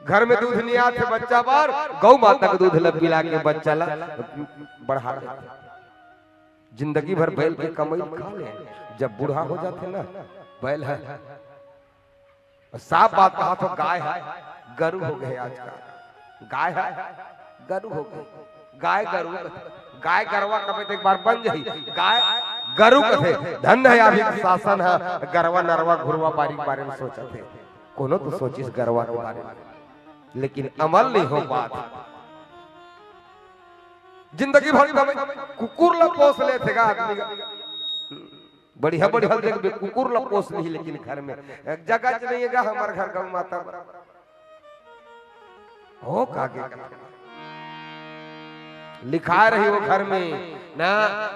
घर में दूध नहीं आथे बच्चा बर, गौ माता के दूध ल पिला के बच्चा ल बढ़ा देथे। जिंदगी भर बैल के कमाई खा ले, जब बूढ़ा हो जाथे ना बैल ह, साफ बात कहा तो गाय ह, गरु हो गए आजकल। गाय ह, गरु हो गए। गाय गरु, गाय गरवा कबे तो एक बार बन जाही। गाय गरु कथे। धन्य हे अभी शासन ह, गरवा नरवा घुरवा बारी के बारे में सोचत हे। कोनो तो सोचिस गरवा के बारे में, लेकिन अमल नहीं हो पात। जिंदगी भर कबे कुकुर ला पोस लेथे गा आदमी गा। बढ़िया बढ़िया देखबे, कुकुर ला पोस लिही, लेकिन घर में जगह च नहीं हे गा हमर घर गौ माता बर। हो का के लिखाय रही वो घर में ना,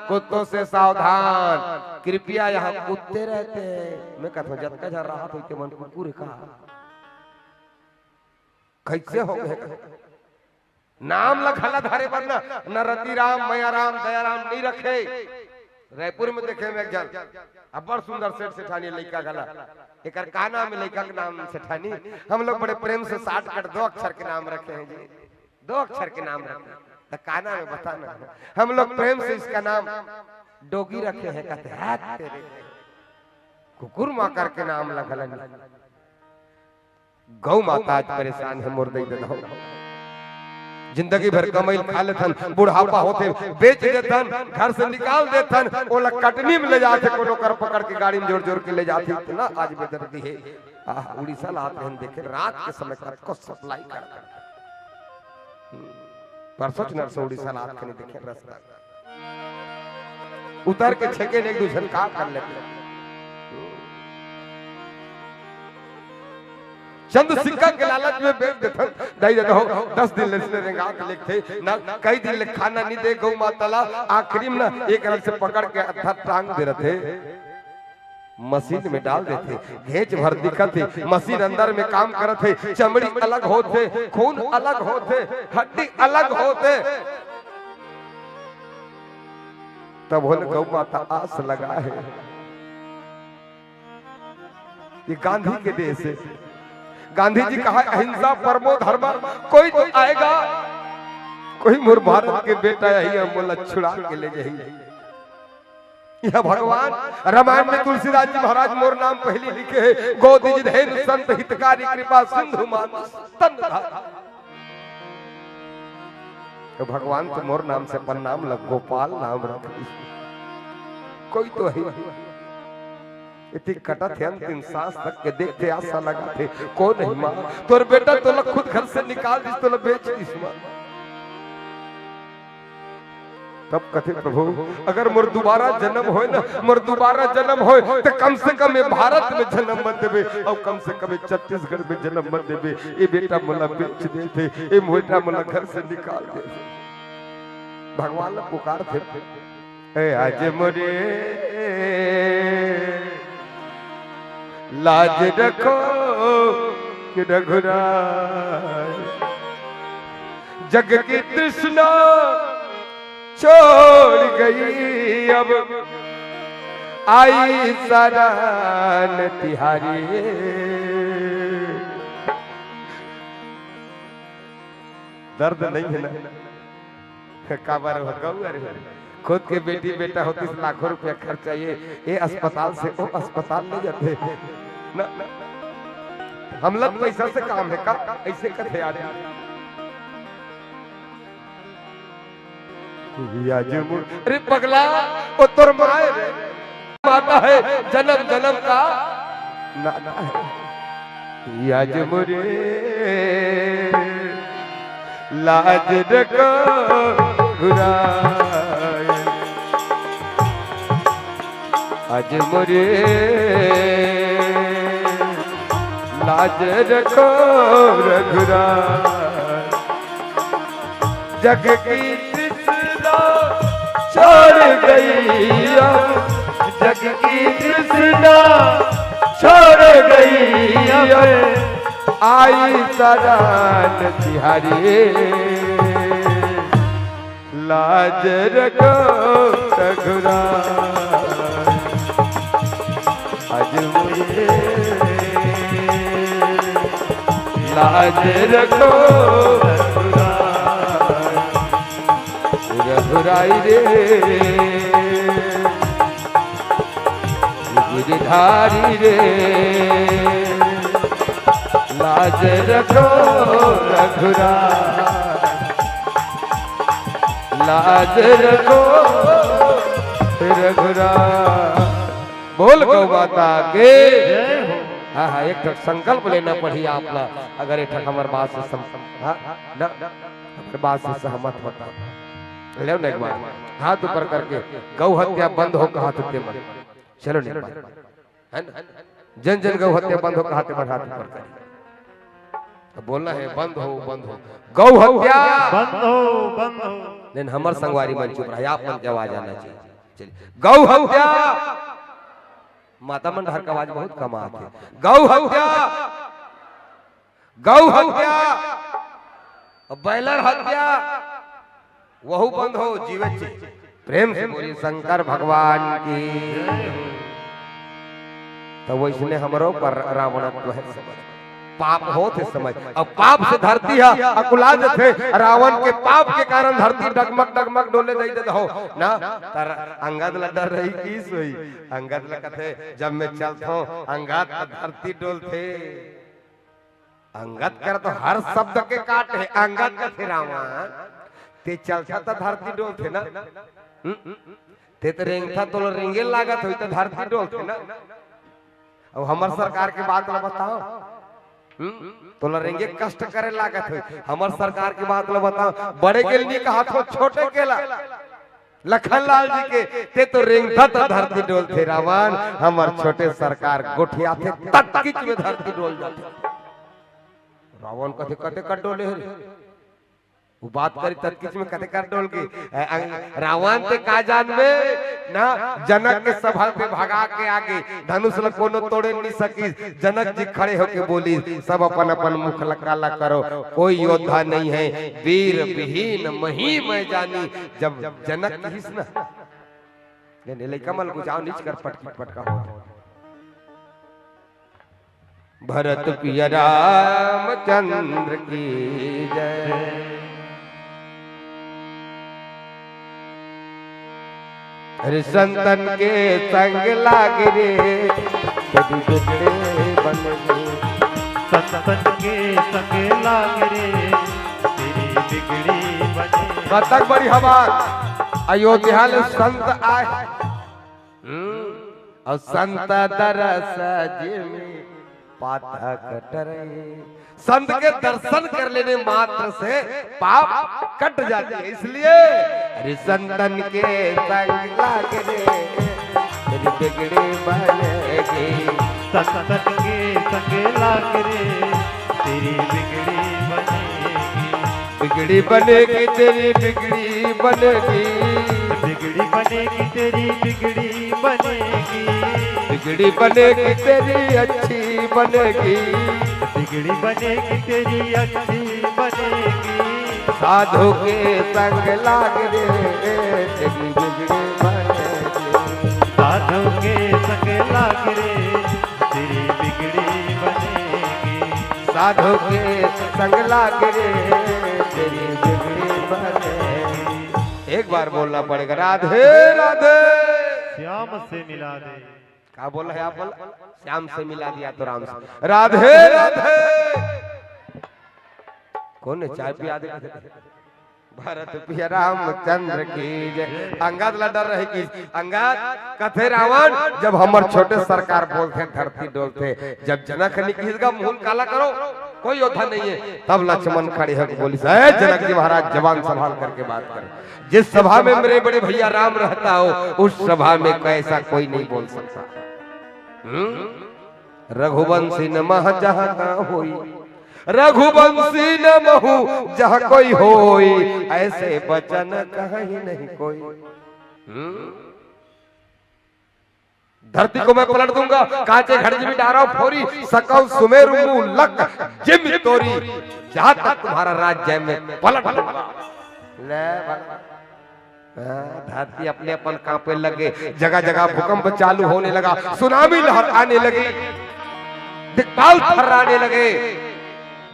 कुत्तों से सावधान, कृपया यहाँ कुत्ते रहते हैं। मैं कहत हों, जतका झन राहत होही ते मन कुकुर हे का? कैसे हो गए? नाम ल घला धरे बर ना, न रतिराम, मयाराम, दयाराम नहीं रखे। रायपुर में देखे में एक झन अब्बड़ सुंदर सेठ सेठानी लइका घला। एकर का नाम हे लइका के नाम सेठानी? हम लोग बड़े प्रेम से shortcut दो अक्षर के नाम रखे हैं जी, दो अक्षर के नाम रखे हैं। त का नाम हे बता ना। हम लोग प्रेम से इसका नाम डोगी रखे हैं। कहते हैं, "हट तेरे, कुकुर माकर के नाम ल घला नहीं।" गौ माता आज परेशान हे मोर दई ददा हो। जिंदगी भर कमई ल खा लेथन, बुढ़ापा होथे, बेच देथन, घर से निकाल देथन, ओला कटनी में ले जाथे, कोनो कर पकड़ के गाड़ी में जोर जोर के ले जाथे। इतना आज बेदर्दी हे। आह, उड़ीसा ला आत रहेन, देखे रात के समय कतको supply कर कर। परसों च नरसों उड़ीसा ला आत खने देखे रस्ता उतर के छेके ने एक दू झन का कर लेथे। चंद सिक्का के लालच में बेच देथन, दई ददा हो, दस दिन ले इसने रेंगात लेगथे, ना कई दिन ले खाना नहीं दे गौ माता ला, आखिरी में ना एक रंग से पकड़ के अद्धा टांग दे रथे। मशीन में डाल देथे, घेंच भर दिखत हे, मशीन अंदर में काम करत हे, चमड़ी अलग होत हे, खून अलग होत हे, हड्डी अलग होत हे। तब होले गौ माता आस लगा हे। ये गांधी के देश हे। गांधी जी कहा, "अहिंसा परमो धर्म, कोई तो आएगा, कोई मोर भारत के बेटा आही, मोला छुड़ा के ले जाही।" यह भगवान रामायण में तुलसीदास जी महाराज मोर नाम पहली लिखे हे, "गोदिज धेनु संत हितकारी कृपा सिंधु मानुष तन धारी।" तो भगवान तो मोर नाम से अपन नाम ल गोपाल नाम रख दिस। कोई तो हे। इति कटत हे अंतिम सांस तक के देखथे आसा लगथे। कोन हे माँ? तोर बेटा तोला खुद घर से निकाल दिस, तोला बेच दिस माँ। तब कथे, "प्रभु, अगर मोर दोबारा जन्म होय ना, मोर दोबारा जन्म होय, त कम से कम ए भारत में जन्म मत देबे, अउ कम से कम ए छत्तीसगढ़ में जन्म मत देबे। ए बेटा मोला बेच देथे, ए बेटा मोला घर से निकाल देथे।" भगवान ला पुकारथे, "ए आज मोरे लाज रखो रघुराई, जग की तृष्णा छोड़ गई, अब आई शरण तिहारी।" दर्द नहीं है ना? काबर हो गऊ, अरे हो। खुद के बेटी बेटा होतिस, लाखों रुपया खर्चा, ये, ये अस्पताल से वो अस्पताल ले जाथे ना, ना। हमला पैसा से काम है का? ऐसे कथे यार। या जो मु-, अरे पगला, वो तोर माय रे। माता है, जन्म जन्म का नाता है। या जो मोरे लाज रखो रघुराई, आज मोरे लाज रखो रघुराई। जग की तृष्णा छोड़ गई अब, जग की तृष्णा छोड़ गई अब, आई शरण तिहारी। लाज रखो रघुराई, आज मोरे लाज रखो रघुराई, रघुराई रे, गिरधारी रे, लाज रखो रघुराई, लाज रखो रघुराई। बोल गौ माता के। जय हो। हाँ, हाँ, एक ठक संकल्प लेना पड़ी आप ला, अगर एक ठक हमर बात से सम-, हाँ, ना, हमर बात से सहमत होता। लेव ना एक बार हाथ ऊपर करके, "गौ हत्या बंद हो," कहा तो ते मन। चलो ना एक बार, है ना? जन जन गौ हत्या बंद हो कहा ते मन हाथ ऊपर कर। अब बोलना है, "बंद हो, बंद हो, गौ हत्या बंद हो, बंद हो।" नहीं, हमर संगवारी मन चुप रहा, आप मन के आवाज आना चाहिए। चलिए, गौ हत्या माता मन डहर के आवाज बहुत कम आथे। गौ हत्या, गौ हत्या, बॉयलर हत्या, वहू बंद हो, जीवे चे। प्रेम से बोली शंकर भगवान की। तो वैसने हमरो पर रावणत्व है समझ, पाप होत हे समझ। अब पाप से धरती ह अकुला जथे। रावण के पाप के कारण धरती डगमग डगमग डोले दई देत हो ना। तर अंगद ल डर रही की सोई। अंगद ल कथे, "जब मैं चलथों अंगद, त धरती डोलथे।" अंगद कर तो हर शब्द के काट है, अंगद कथे, "रावण, ते चलथा त धरती डोलथे ना? हम्म? ते तो रेंगथा, तोला रेंगे लागत होई त धरती डोलथे ना?" अब हमर सरकार के बात ला बताओ। हम्म? तोला रेंगे कष्ट करे लागत होई, हमर सरकार के बात ला बताओ। बड़े के ल नी कहा थो, छोटे के ला। लखन लाल जी के, "ते तो रेंगथा त धरती डोलथे रावण, हमर छोटे सरकार गोठियाथे, ततकिच में धरती डोल जाथे।" रावण कथे, "कते कर डोले हे रे?" वो बात करी, ततकिच में कते कर डोल गे। ए, अंग-, रावण ते का जानबे ना, जनक के सभा से भगा के आगे, धनुष ल कोनो तोड़े नी सकिस। जनक जी खड़े होके बोलिस, "सब अपन अपन मुख ल काला करो, कोई योद्धा नहीं है, वीर विहीन मही मैं जानी।" जब जनक कहिस ना, ने, ने लइका मन ल गुजाओ नीच कर पटकी पटका होत। भरत पिया रामचंद्र की जय। अरे संतन के संग लाग रे, तेरी बिगड़ी बन गे। संतन के संग लाग रे, तेरी बिगड़ी बन गे। कतक बड़ी हमार अयोध्या ले संत आए। हम्म, अउ संत दरस जिमि पातक टरई। संत के दर्शन कर लेने मात्र से पाप कट जाती है, इसलिए अरे संतन के संग लाग रे, तेरी बिगड़ी बनेगी। संतन के संग लाग रे, तेरी बिगड़ी बनेगी। बिगड़ी बनेगी, तेरी बिगड़ी बनेगी। बिगड़ी बनेगी, तेरी बिगड़ी बनेगी। बिगड़ी बनेगी, तेरी अच्छी बनेगी। बिगड़ी बनेगी, तेरी अच्छी बनेगी। साधु के संग लाग रे, तेरी बिगड़ी बनेगी। साधु के संग लाग रे, तेरी बिगड़ी बनेगी। साधु के संग लाग रे, तेरी बिगड़ी बनेगी। एक बार बोलना पड़ेगा, राधे राधे। श्याम से मिला दे। का बोला है आप? बोला, श्याम से मिला दिया तो राम से। राधे राधे। कौन है चाय पिया दे? भरत प्रिय रामचंद्र की जय। अंगद ला डर रहे कि अंगद कथे रावण, जब हमर छोटे सरकार बोलथे धरती डोलथे, जब जनक निकल गा मुहून काला करो, कोई योद्धा नहीं है। तब लक्ष्मण खड़े होके बोलिस, "ए जनक जी महाराज, जबान संभाल करके बात करें। जिस सभा में मेरे बड़े भैया राम रहता हो, उस सभा में कैसा कोई नहीं बोल सकता।" हम्म? रघुवंशी न मह जहाँ का होई, रघुवंशी न महू जहाँ कोई होई, ऐसे बचन कहीं नहीं कोई। हम्म? धरती को मैं पलट दूंगा, कांचे घड़ी में डारा फोरी, सकल सुमेरु मुंह लक जिम तोरी, जहाँ तक तुम्हारा राज्य मैं पलट दूंगा। ले भगवान। हाँ, धरती अपने अपन कांपे लगे, जगह जगह भूकंप चालू होने लगा, सुनामी लहर आने लगी, दिक्पाल थर्राने लगे,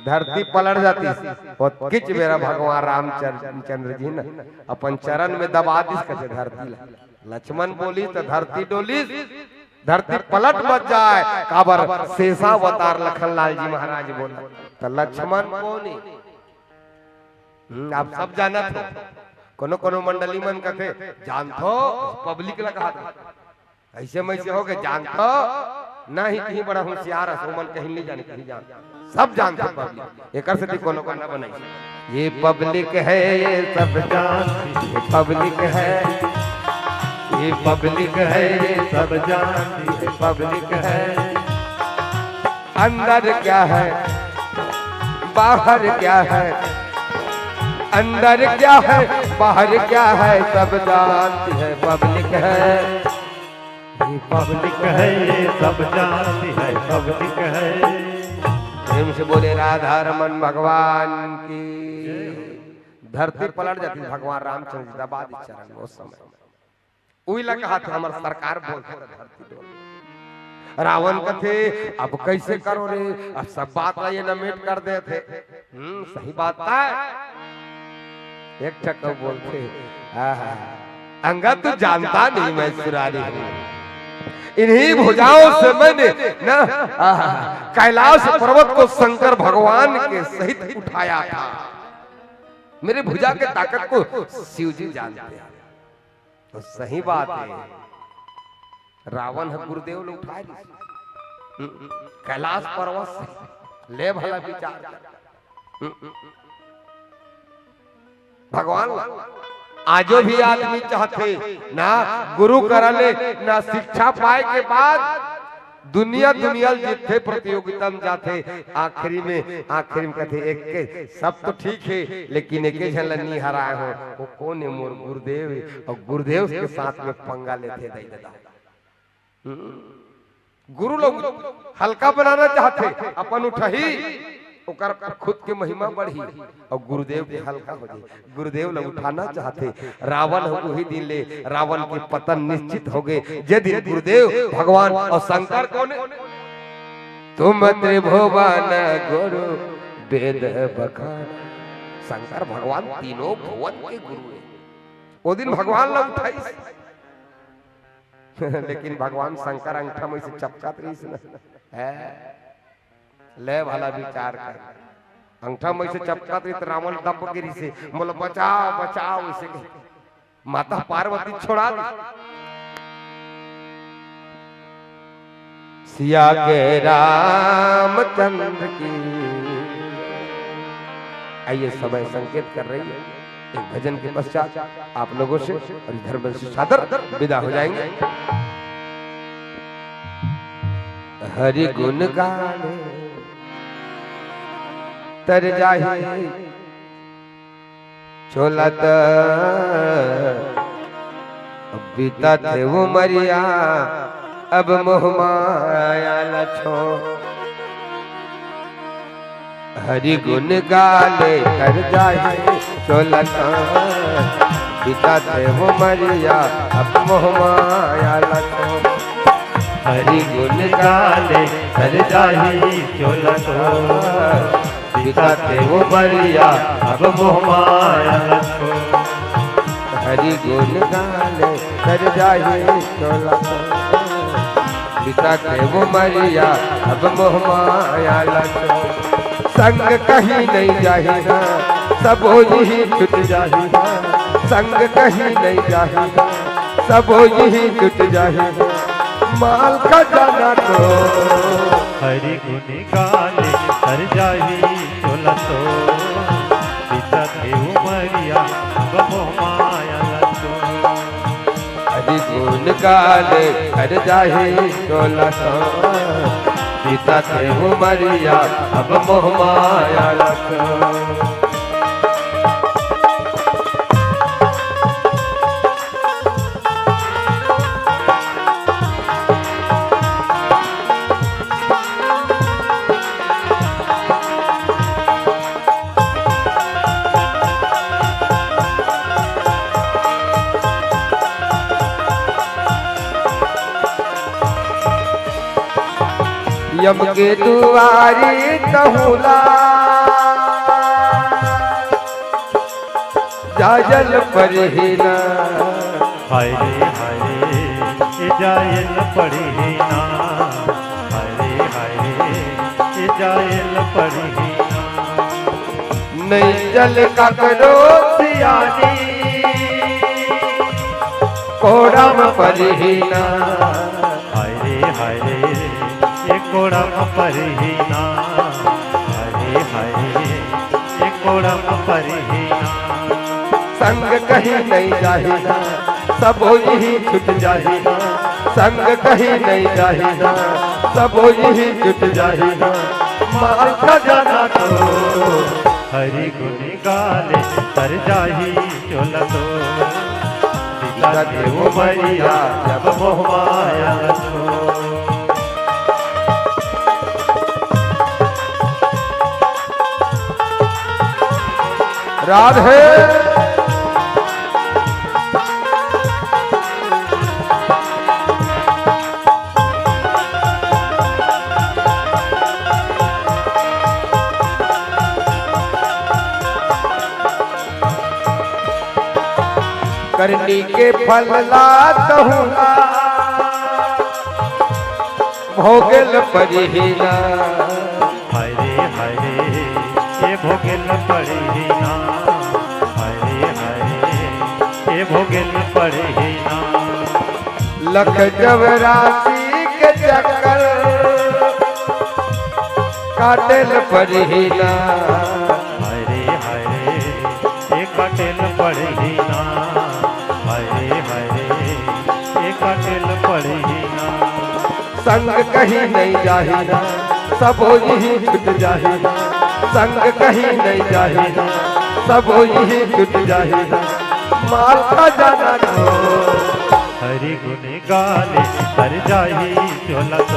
धरती पलट जाती। वो किच मेरा भगवान रामचंद्र जी ना अपन चरण में दबा दिस कथे धरती ला। लक्ष्मण बोलिस तो धरती डोलिस, धरती पलट मत जाए, काबर शेषावतार लखन लाल जी महाराज बोला। तो लक्ष्मण कोन हे? हम्म, आप सब जानत हो। कोनो कोनो मंडली मन कथे, "जानथो?" पब्लिक ला कहत हे। ऐसे में ऐसे हो गए, "जानथो?" नहीं, कहीं बड़ा होशियार है, ओमन कहीं नहीं जाने, कहीं जान। सब जानथे पब्लिक। एकर सेती कोनो गाना बनाई। ये पब्लिक है, ये सब जानती है, पब्लिक है। ये पब्लिक है, ये सब जानती है, पब्लिक है। अंदर क्या है, बाहर क्या है, अंदर क्या है, बाहर क्या है, सब जानती है, पब्लिक है। ये पब्लिक है, ये सब जानती है, पब्लिक है। प्रेम से बोले राधा रमन भगवान की। धरती पलट जाती, भगवान रामचंद्र जी दबा दी चरण में उस समय। उही ला कहा था, हमर सरकार बोलथे त धरती डोल। रावण कथे, "अब कैसे करो रे, अब सब बात ला ये नमेट कर देथे।" हम्म, सही बात है। एक ठक बोलथे, "आहा, अंगद तू जानता नहीं मैं सुरारी हूँ। इन्हीं भुजाओं से मैंने ना, आहा, कैलाश पर्वत को शंकर भगवान के सहित उठाया था। मेरे भुजा के ताकत को शिव जी जानते हैं।" तो सही बात है, रावण ह गुरुदेव ल उठाय रिहिस। हम्म, कैलाश पर्वत से। ले भला विचार कर। हम्म, भगवान ला आजो भी आदमी चाहथे ना, गुरु करा ले ना, शिक्षा पाए के बाद दुनिया, दुनिया ल जीतथे, प्रतियोगिता में जाथे, आखिरी में, आखिरी में कथे, "एक के, सब तो ठीक है, लेकिन एके झन ल नी हराए हो।" वो कौन है? मोर गुरुदेव है। और गुरुदेव के साथ में पंगा लेथे दाई ददा। हम्म। गुरु लोग हल्का बनाना चाहथे, अपन उठही, ओकर खुद के महिमा बढ़ी। अउ गुरुदेव के हल्का हो जाए, गुरुदेव ला उठाना चाहथे। रावण ह उही दिन ले रावण के पतन निश्चित हो गए, जे दिन गुरुदेव भगवान अउ शंकर कौन हे? तुम त्रिभुवन गुरु वेद बखान। शंकर भगवान तीनों भुवन के गुरु हे। ओ दिन भगवान ला उठाइस, लेकिन भगवान शंकर अंगठा में से चपकात रहिस ना। है? ले भला विचार कर। अंगठा में से चपकात रहिस त रावण दब गिरिस हे, "मोला बचाओ, बचाओ," ऐसे कहि। माता पार्वती छोड़ा दी। सिया के रामचंद्र की। आइए, समय संकेत कर रही है। एक भजन के पश्चात आप लोगों से और धर्मेश सादर विदा हो जाएंगे। हरि गुण गाने तर जाहि चोलत, अब बीतत हे उमरिया, अब मोह माया ला छोड़। हरि गुण गाले तर जाहि चोलत, बीतत हे उमरिया, अब मोह माया ला छोड़। हरि गुण गाले तर जाहि चोलत, बीतत हे उमरिया, अब मोह माया ला छोड़। हरि गुण गाले तर जाहि चोलत, बीतत हे उमरिया, अब मोह माया ला छोड़। संग कहीं नहीं जाही ना, सब ओही छूट जाही ना। संग कहीं नहीं जाही ना, सब ओही छूट जाही ना। माल खजाना तो हरि गुण गाले तर जाहि चोलत, बीतत हे उमरिया, अब मोह माया ला छोड़। हरि गुण गाले तर जाहि चोलत, बीतत हे उमरिया, अब मोह माया ला छोड़। यम के दुआरी तहूँ ला जायल परही ना। हाय रे हाय रे, ए जायल परही ना। हाय रे हाय रे, ए जायल परही ना। नहीं चल ककरो सियानी, कोड़म परही ना। हाय रे हाय रे, ए कोड़म परही ना। हाय रे हाय रे, ए कोड़म परही ना। संग कहीं नहीं जाही ना, सब ओही छूट जाही ना। संग कहीं नहीं जाही ना, सब ओही छूट जाही ना। माल खजाना तो हरि गुण गाले तर जाहि चोलत, बीतत हे उमरिया, अब मोह माया ला छोड़। राधे। करनी के फल ला तहूँ ला भोगेल परही ना। हाय रे हाय रे, ए भोगेल परही ना। हाय रे हाय रे, ए भोगेल परही ना। लख चौरासी के चक्कर काटेल परही ना। हाय रे हाय रे, ए काटेल परही ना। हाय रे हाय रे, ए काटेल परही ना। संग कहीं नहीं जाही ना, सब ओही छूट जाही ना। संग कहीं नहीं जाही ना, सब ओही छूट जाही ना। माल खजाना तो हरि गुण गाले तर जाहि चोलत,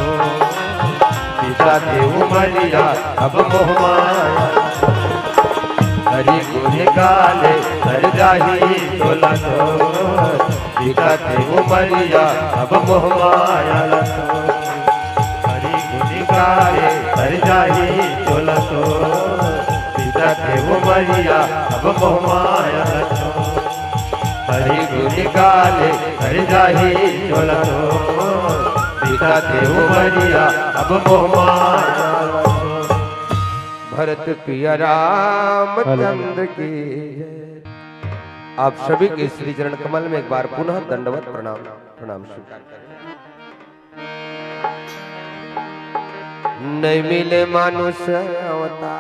बीतत हे उमरिया, अब मोह माया। हरि गुण गाले तर जाहि चोलत, बीतत हे उमरिया, अब मोह माया ला छोड़। हरि गुण गाले तर जाहि चोलत, बीतत हे उमरिया, अब मोह माया ला छोड़। हरि गुण गाले तर जाहि चोलत, बीतत हे उमरिया, अब मोह माया ला छोड़। भरत पिया रामचंद्र की जय। आप सभी के श्री चरण कमल में एक बार पुनः दंडवत प्रणाम, प्रणाम स्वीकार करें। नहीं मिले मानुष अवतार।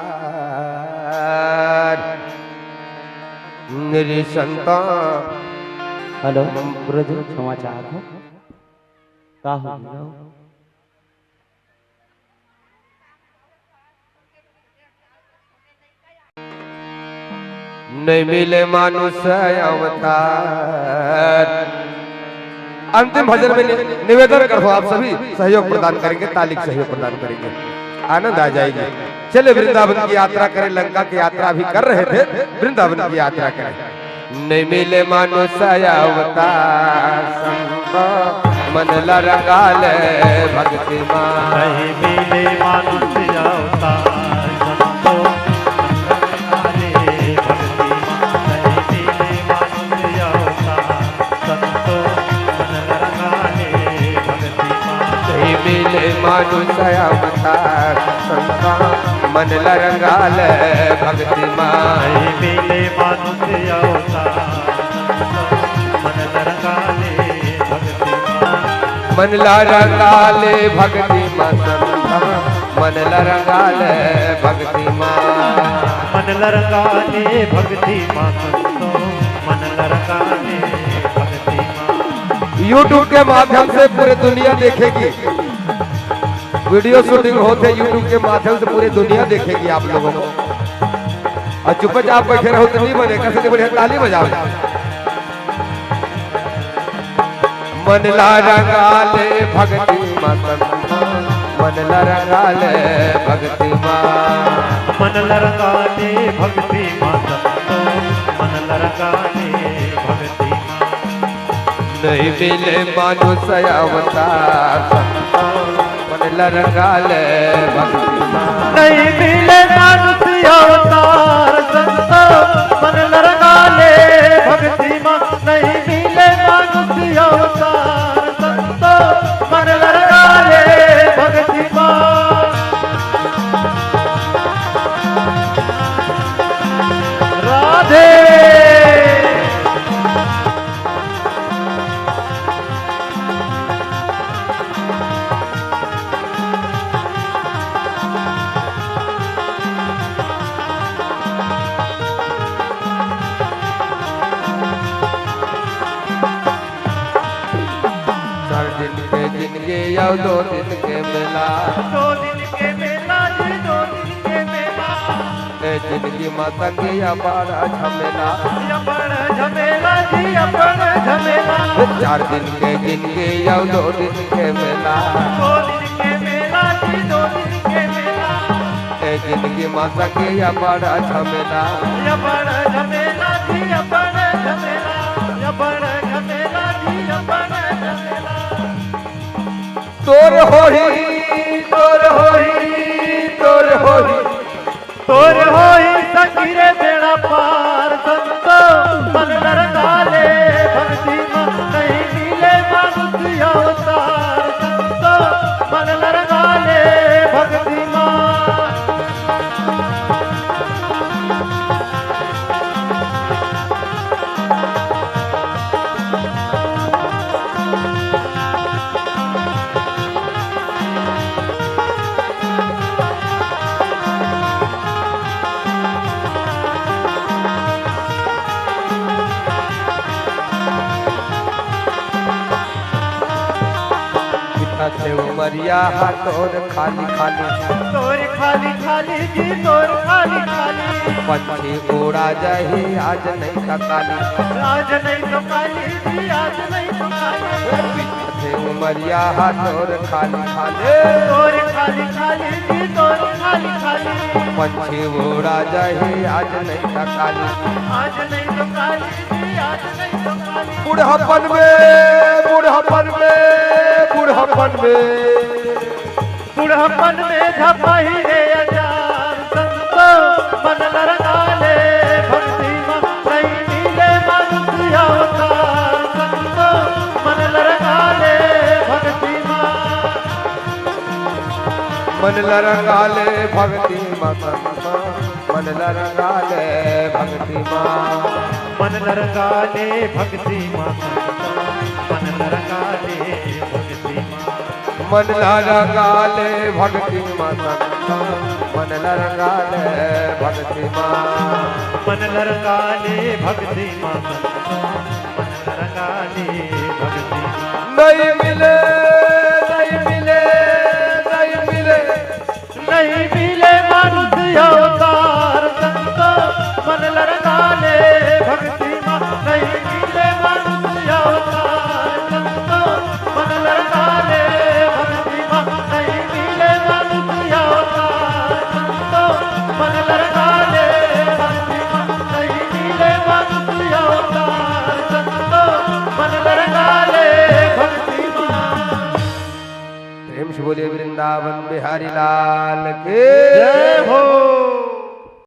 नृशंता। हेलो, गुरुजी, क्षमा चाहत हूँ। का हो गया? नहीं मिले मानुष अवतार। अंतिम भजन में नि-, निवेदन करता हूँ, आप सभी सहयोग प्रदान करेंगे, ताली का सहयोग प्रदान करेंगे, आनंद आ जाएगी। चले वृंदावन की यात्रा करें, लंका की यात्रा अभी कर रहे थे, वृंदावन की यात्रा करें। नहीं मिले मानुष अवतार संत, मन ला रंगा ले भक्ति माँ। नहीं मिले मानुष अवतार संत, मन ला रंगा ले भक्ति माँ। नहीं मिले मानुष अवतार संत, मन ला रंगा ले भक्ति माँ। नहीं मिले मानुष अवतार संत, मन ला रंगा ले भक्ति माँ। नहीं मिले मानुष अवतार, मन ला रंगा ले भक्ति माँ। मन ला रंगा ले भक्ति माँ संत, मन ला रंगा ले भक्ति माँ। मन ला रंगा ले भक्ति माँ संत, मन ला रंगा ले भक्ति माँ। YouTube के माध्यम से पूरी दुनिया देखेगी। वीडियो शूटिंग होत हे, YouTube के माध्यम से पूरी दुनिया देखेगी आप लोगों को। अउ चुपचाप बइठे रहो त नइ बने, कइसे बढ़िया ताली बजाओ। मन ला रंगा ले भक्ति माँ संत, मन ला रंगा ले भक्ति माँ। मन ला रंगा ले भक्ति माँ संत, मन ला रंगा ले भक्ति माँ। नहीं मिले मानुष अवतार संत, मन ला रंगा ले भक्ति माँ। नहीं मिले मानुष अवतार संत, मन ला रंगा ले भक्ति माँ। नहीं मिले मानुष अवतार संत, मन ला रंगा ले भक्ति माँ। राधे। चार दिन के जिनगी अउ दो दिन के मेला। दो दिन के मेला जी, दो दिन के मेला। ए जिनगी मा संगी अब्बड़ झमेला। अब्बड़ झमेला जी, अब्बड़ झमेला। चार दिन के जिनगी अउ दो दिन के मेला। दो दिन के मेला जी, दो दिन के मेला। ए जिनगी मा संगी अब्बड़ झमेला। अब्बड़ झमेला जी, अब्बड़ झमेला। अब्बड़ झमेला जी, अब्बड़ झमेला। तोर होही, तोर होही, तोर होही। तोर होही संगी रे बेड़ा पार संतो, मन ला रंगा ले भक्ति मा, नहीं मिले मानुष अवतार संतो, मन ला रंगा ले भक्ति मा। बीतथे उमरिया हा तोर खाली खाली। तोर खाली खाली जी, तोर खाली खाली। पंछी उड़ा जाही आज नहीं तो काली। आज नहीं तो काली जी, आज नहीं तो काली। बीतथे उमरिया हा तोर खाली खाली। तोर खाली खाली जी, तोर खाली खाली। पंछी उड़ा जाही आज नहीं तो काली। आज नहीं तो काली जी, आज नहीं तो काली। बुढ़ापन में, बुढ़ापन में, बुढ़ापन में। बुढ़ापन में झपाही रे अचार संतो, मन ला रंगा ले भक्ति मा, नहीं मिले मानुष अवतार संतो, मन ला रंगा ले भक्ति मा। मन ला रंगा ले भक्ति मा संतो, मन ला रंगा ले भक्ति मा। मन ला रंगा ले भक्ति मा संतो, मन ला रंगा ले भक्ति मा। मन ला रंगा ले भक्ति मा संतो, मन ला रंगा ले भक्ति मा। मन ला रंगा ले भक्ति मा संतो, मन ला रंगा ले भक्ति मा। नहीं मिले, नहीं मिले, नहीं मिले। नहीं मिले मानुष अवतार संतो, मन ला रंगा ले भक्ति मा। नहीं मिले मानुष अवतार संतो, मन ला रंगा ले भक्ति मा। नहीं मिले मानुष अवतार संतो, मन ला रंगा ले भक्ति मा। नहीं मिले मानुष अवतार संतो, मन ला रंगा ले भक्ति मा। प्रेम से बोलिए वृंदावन बिहारी लाल की। जय हो।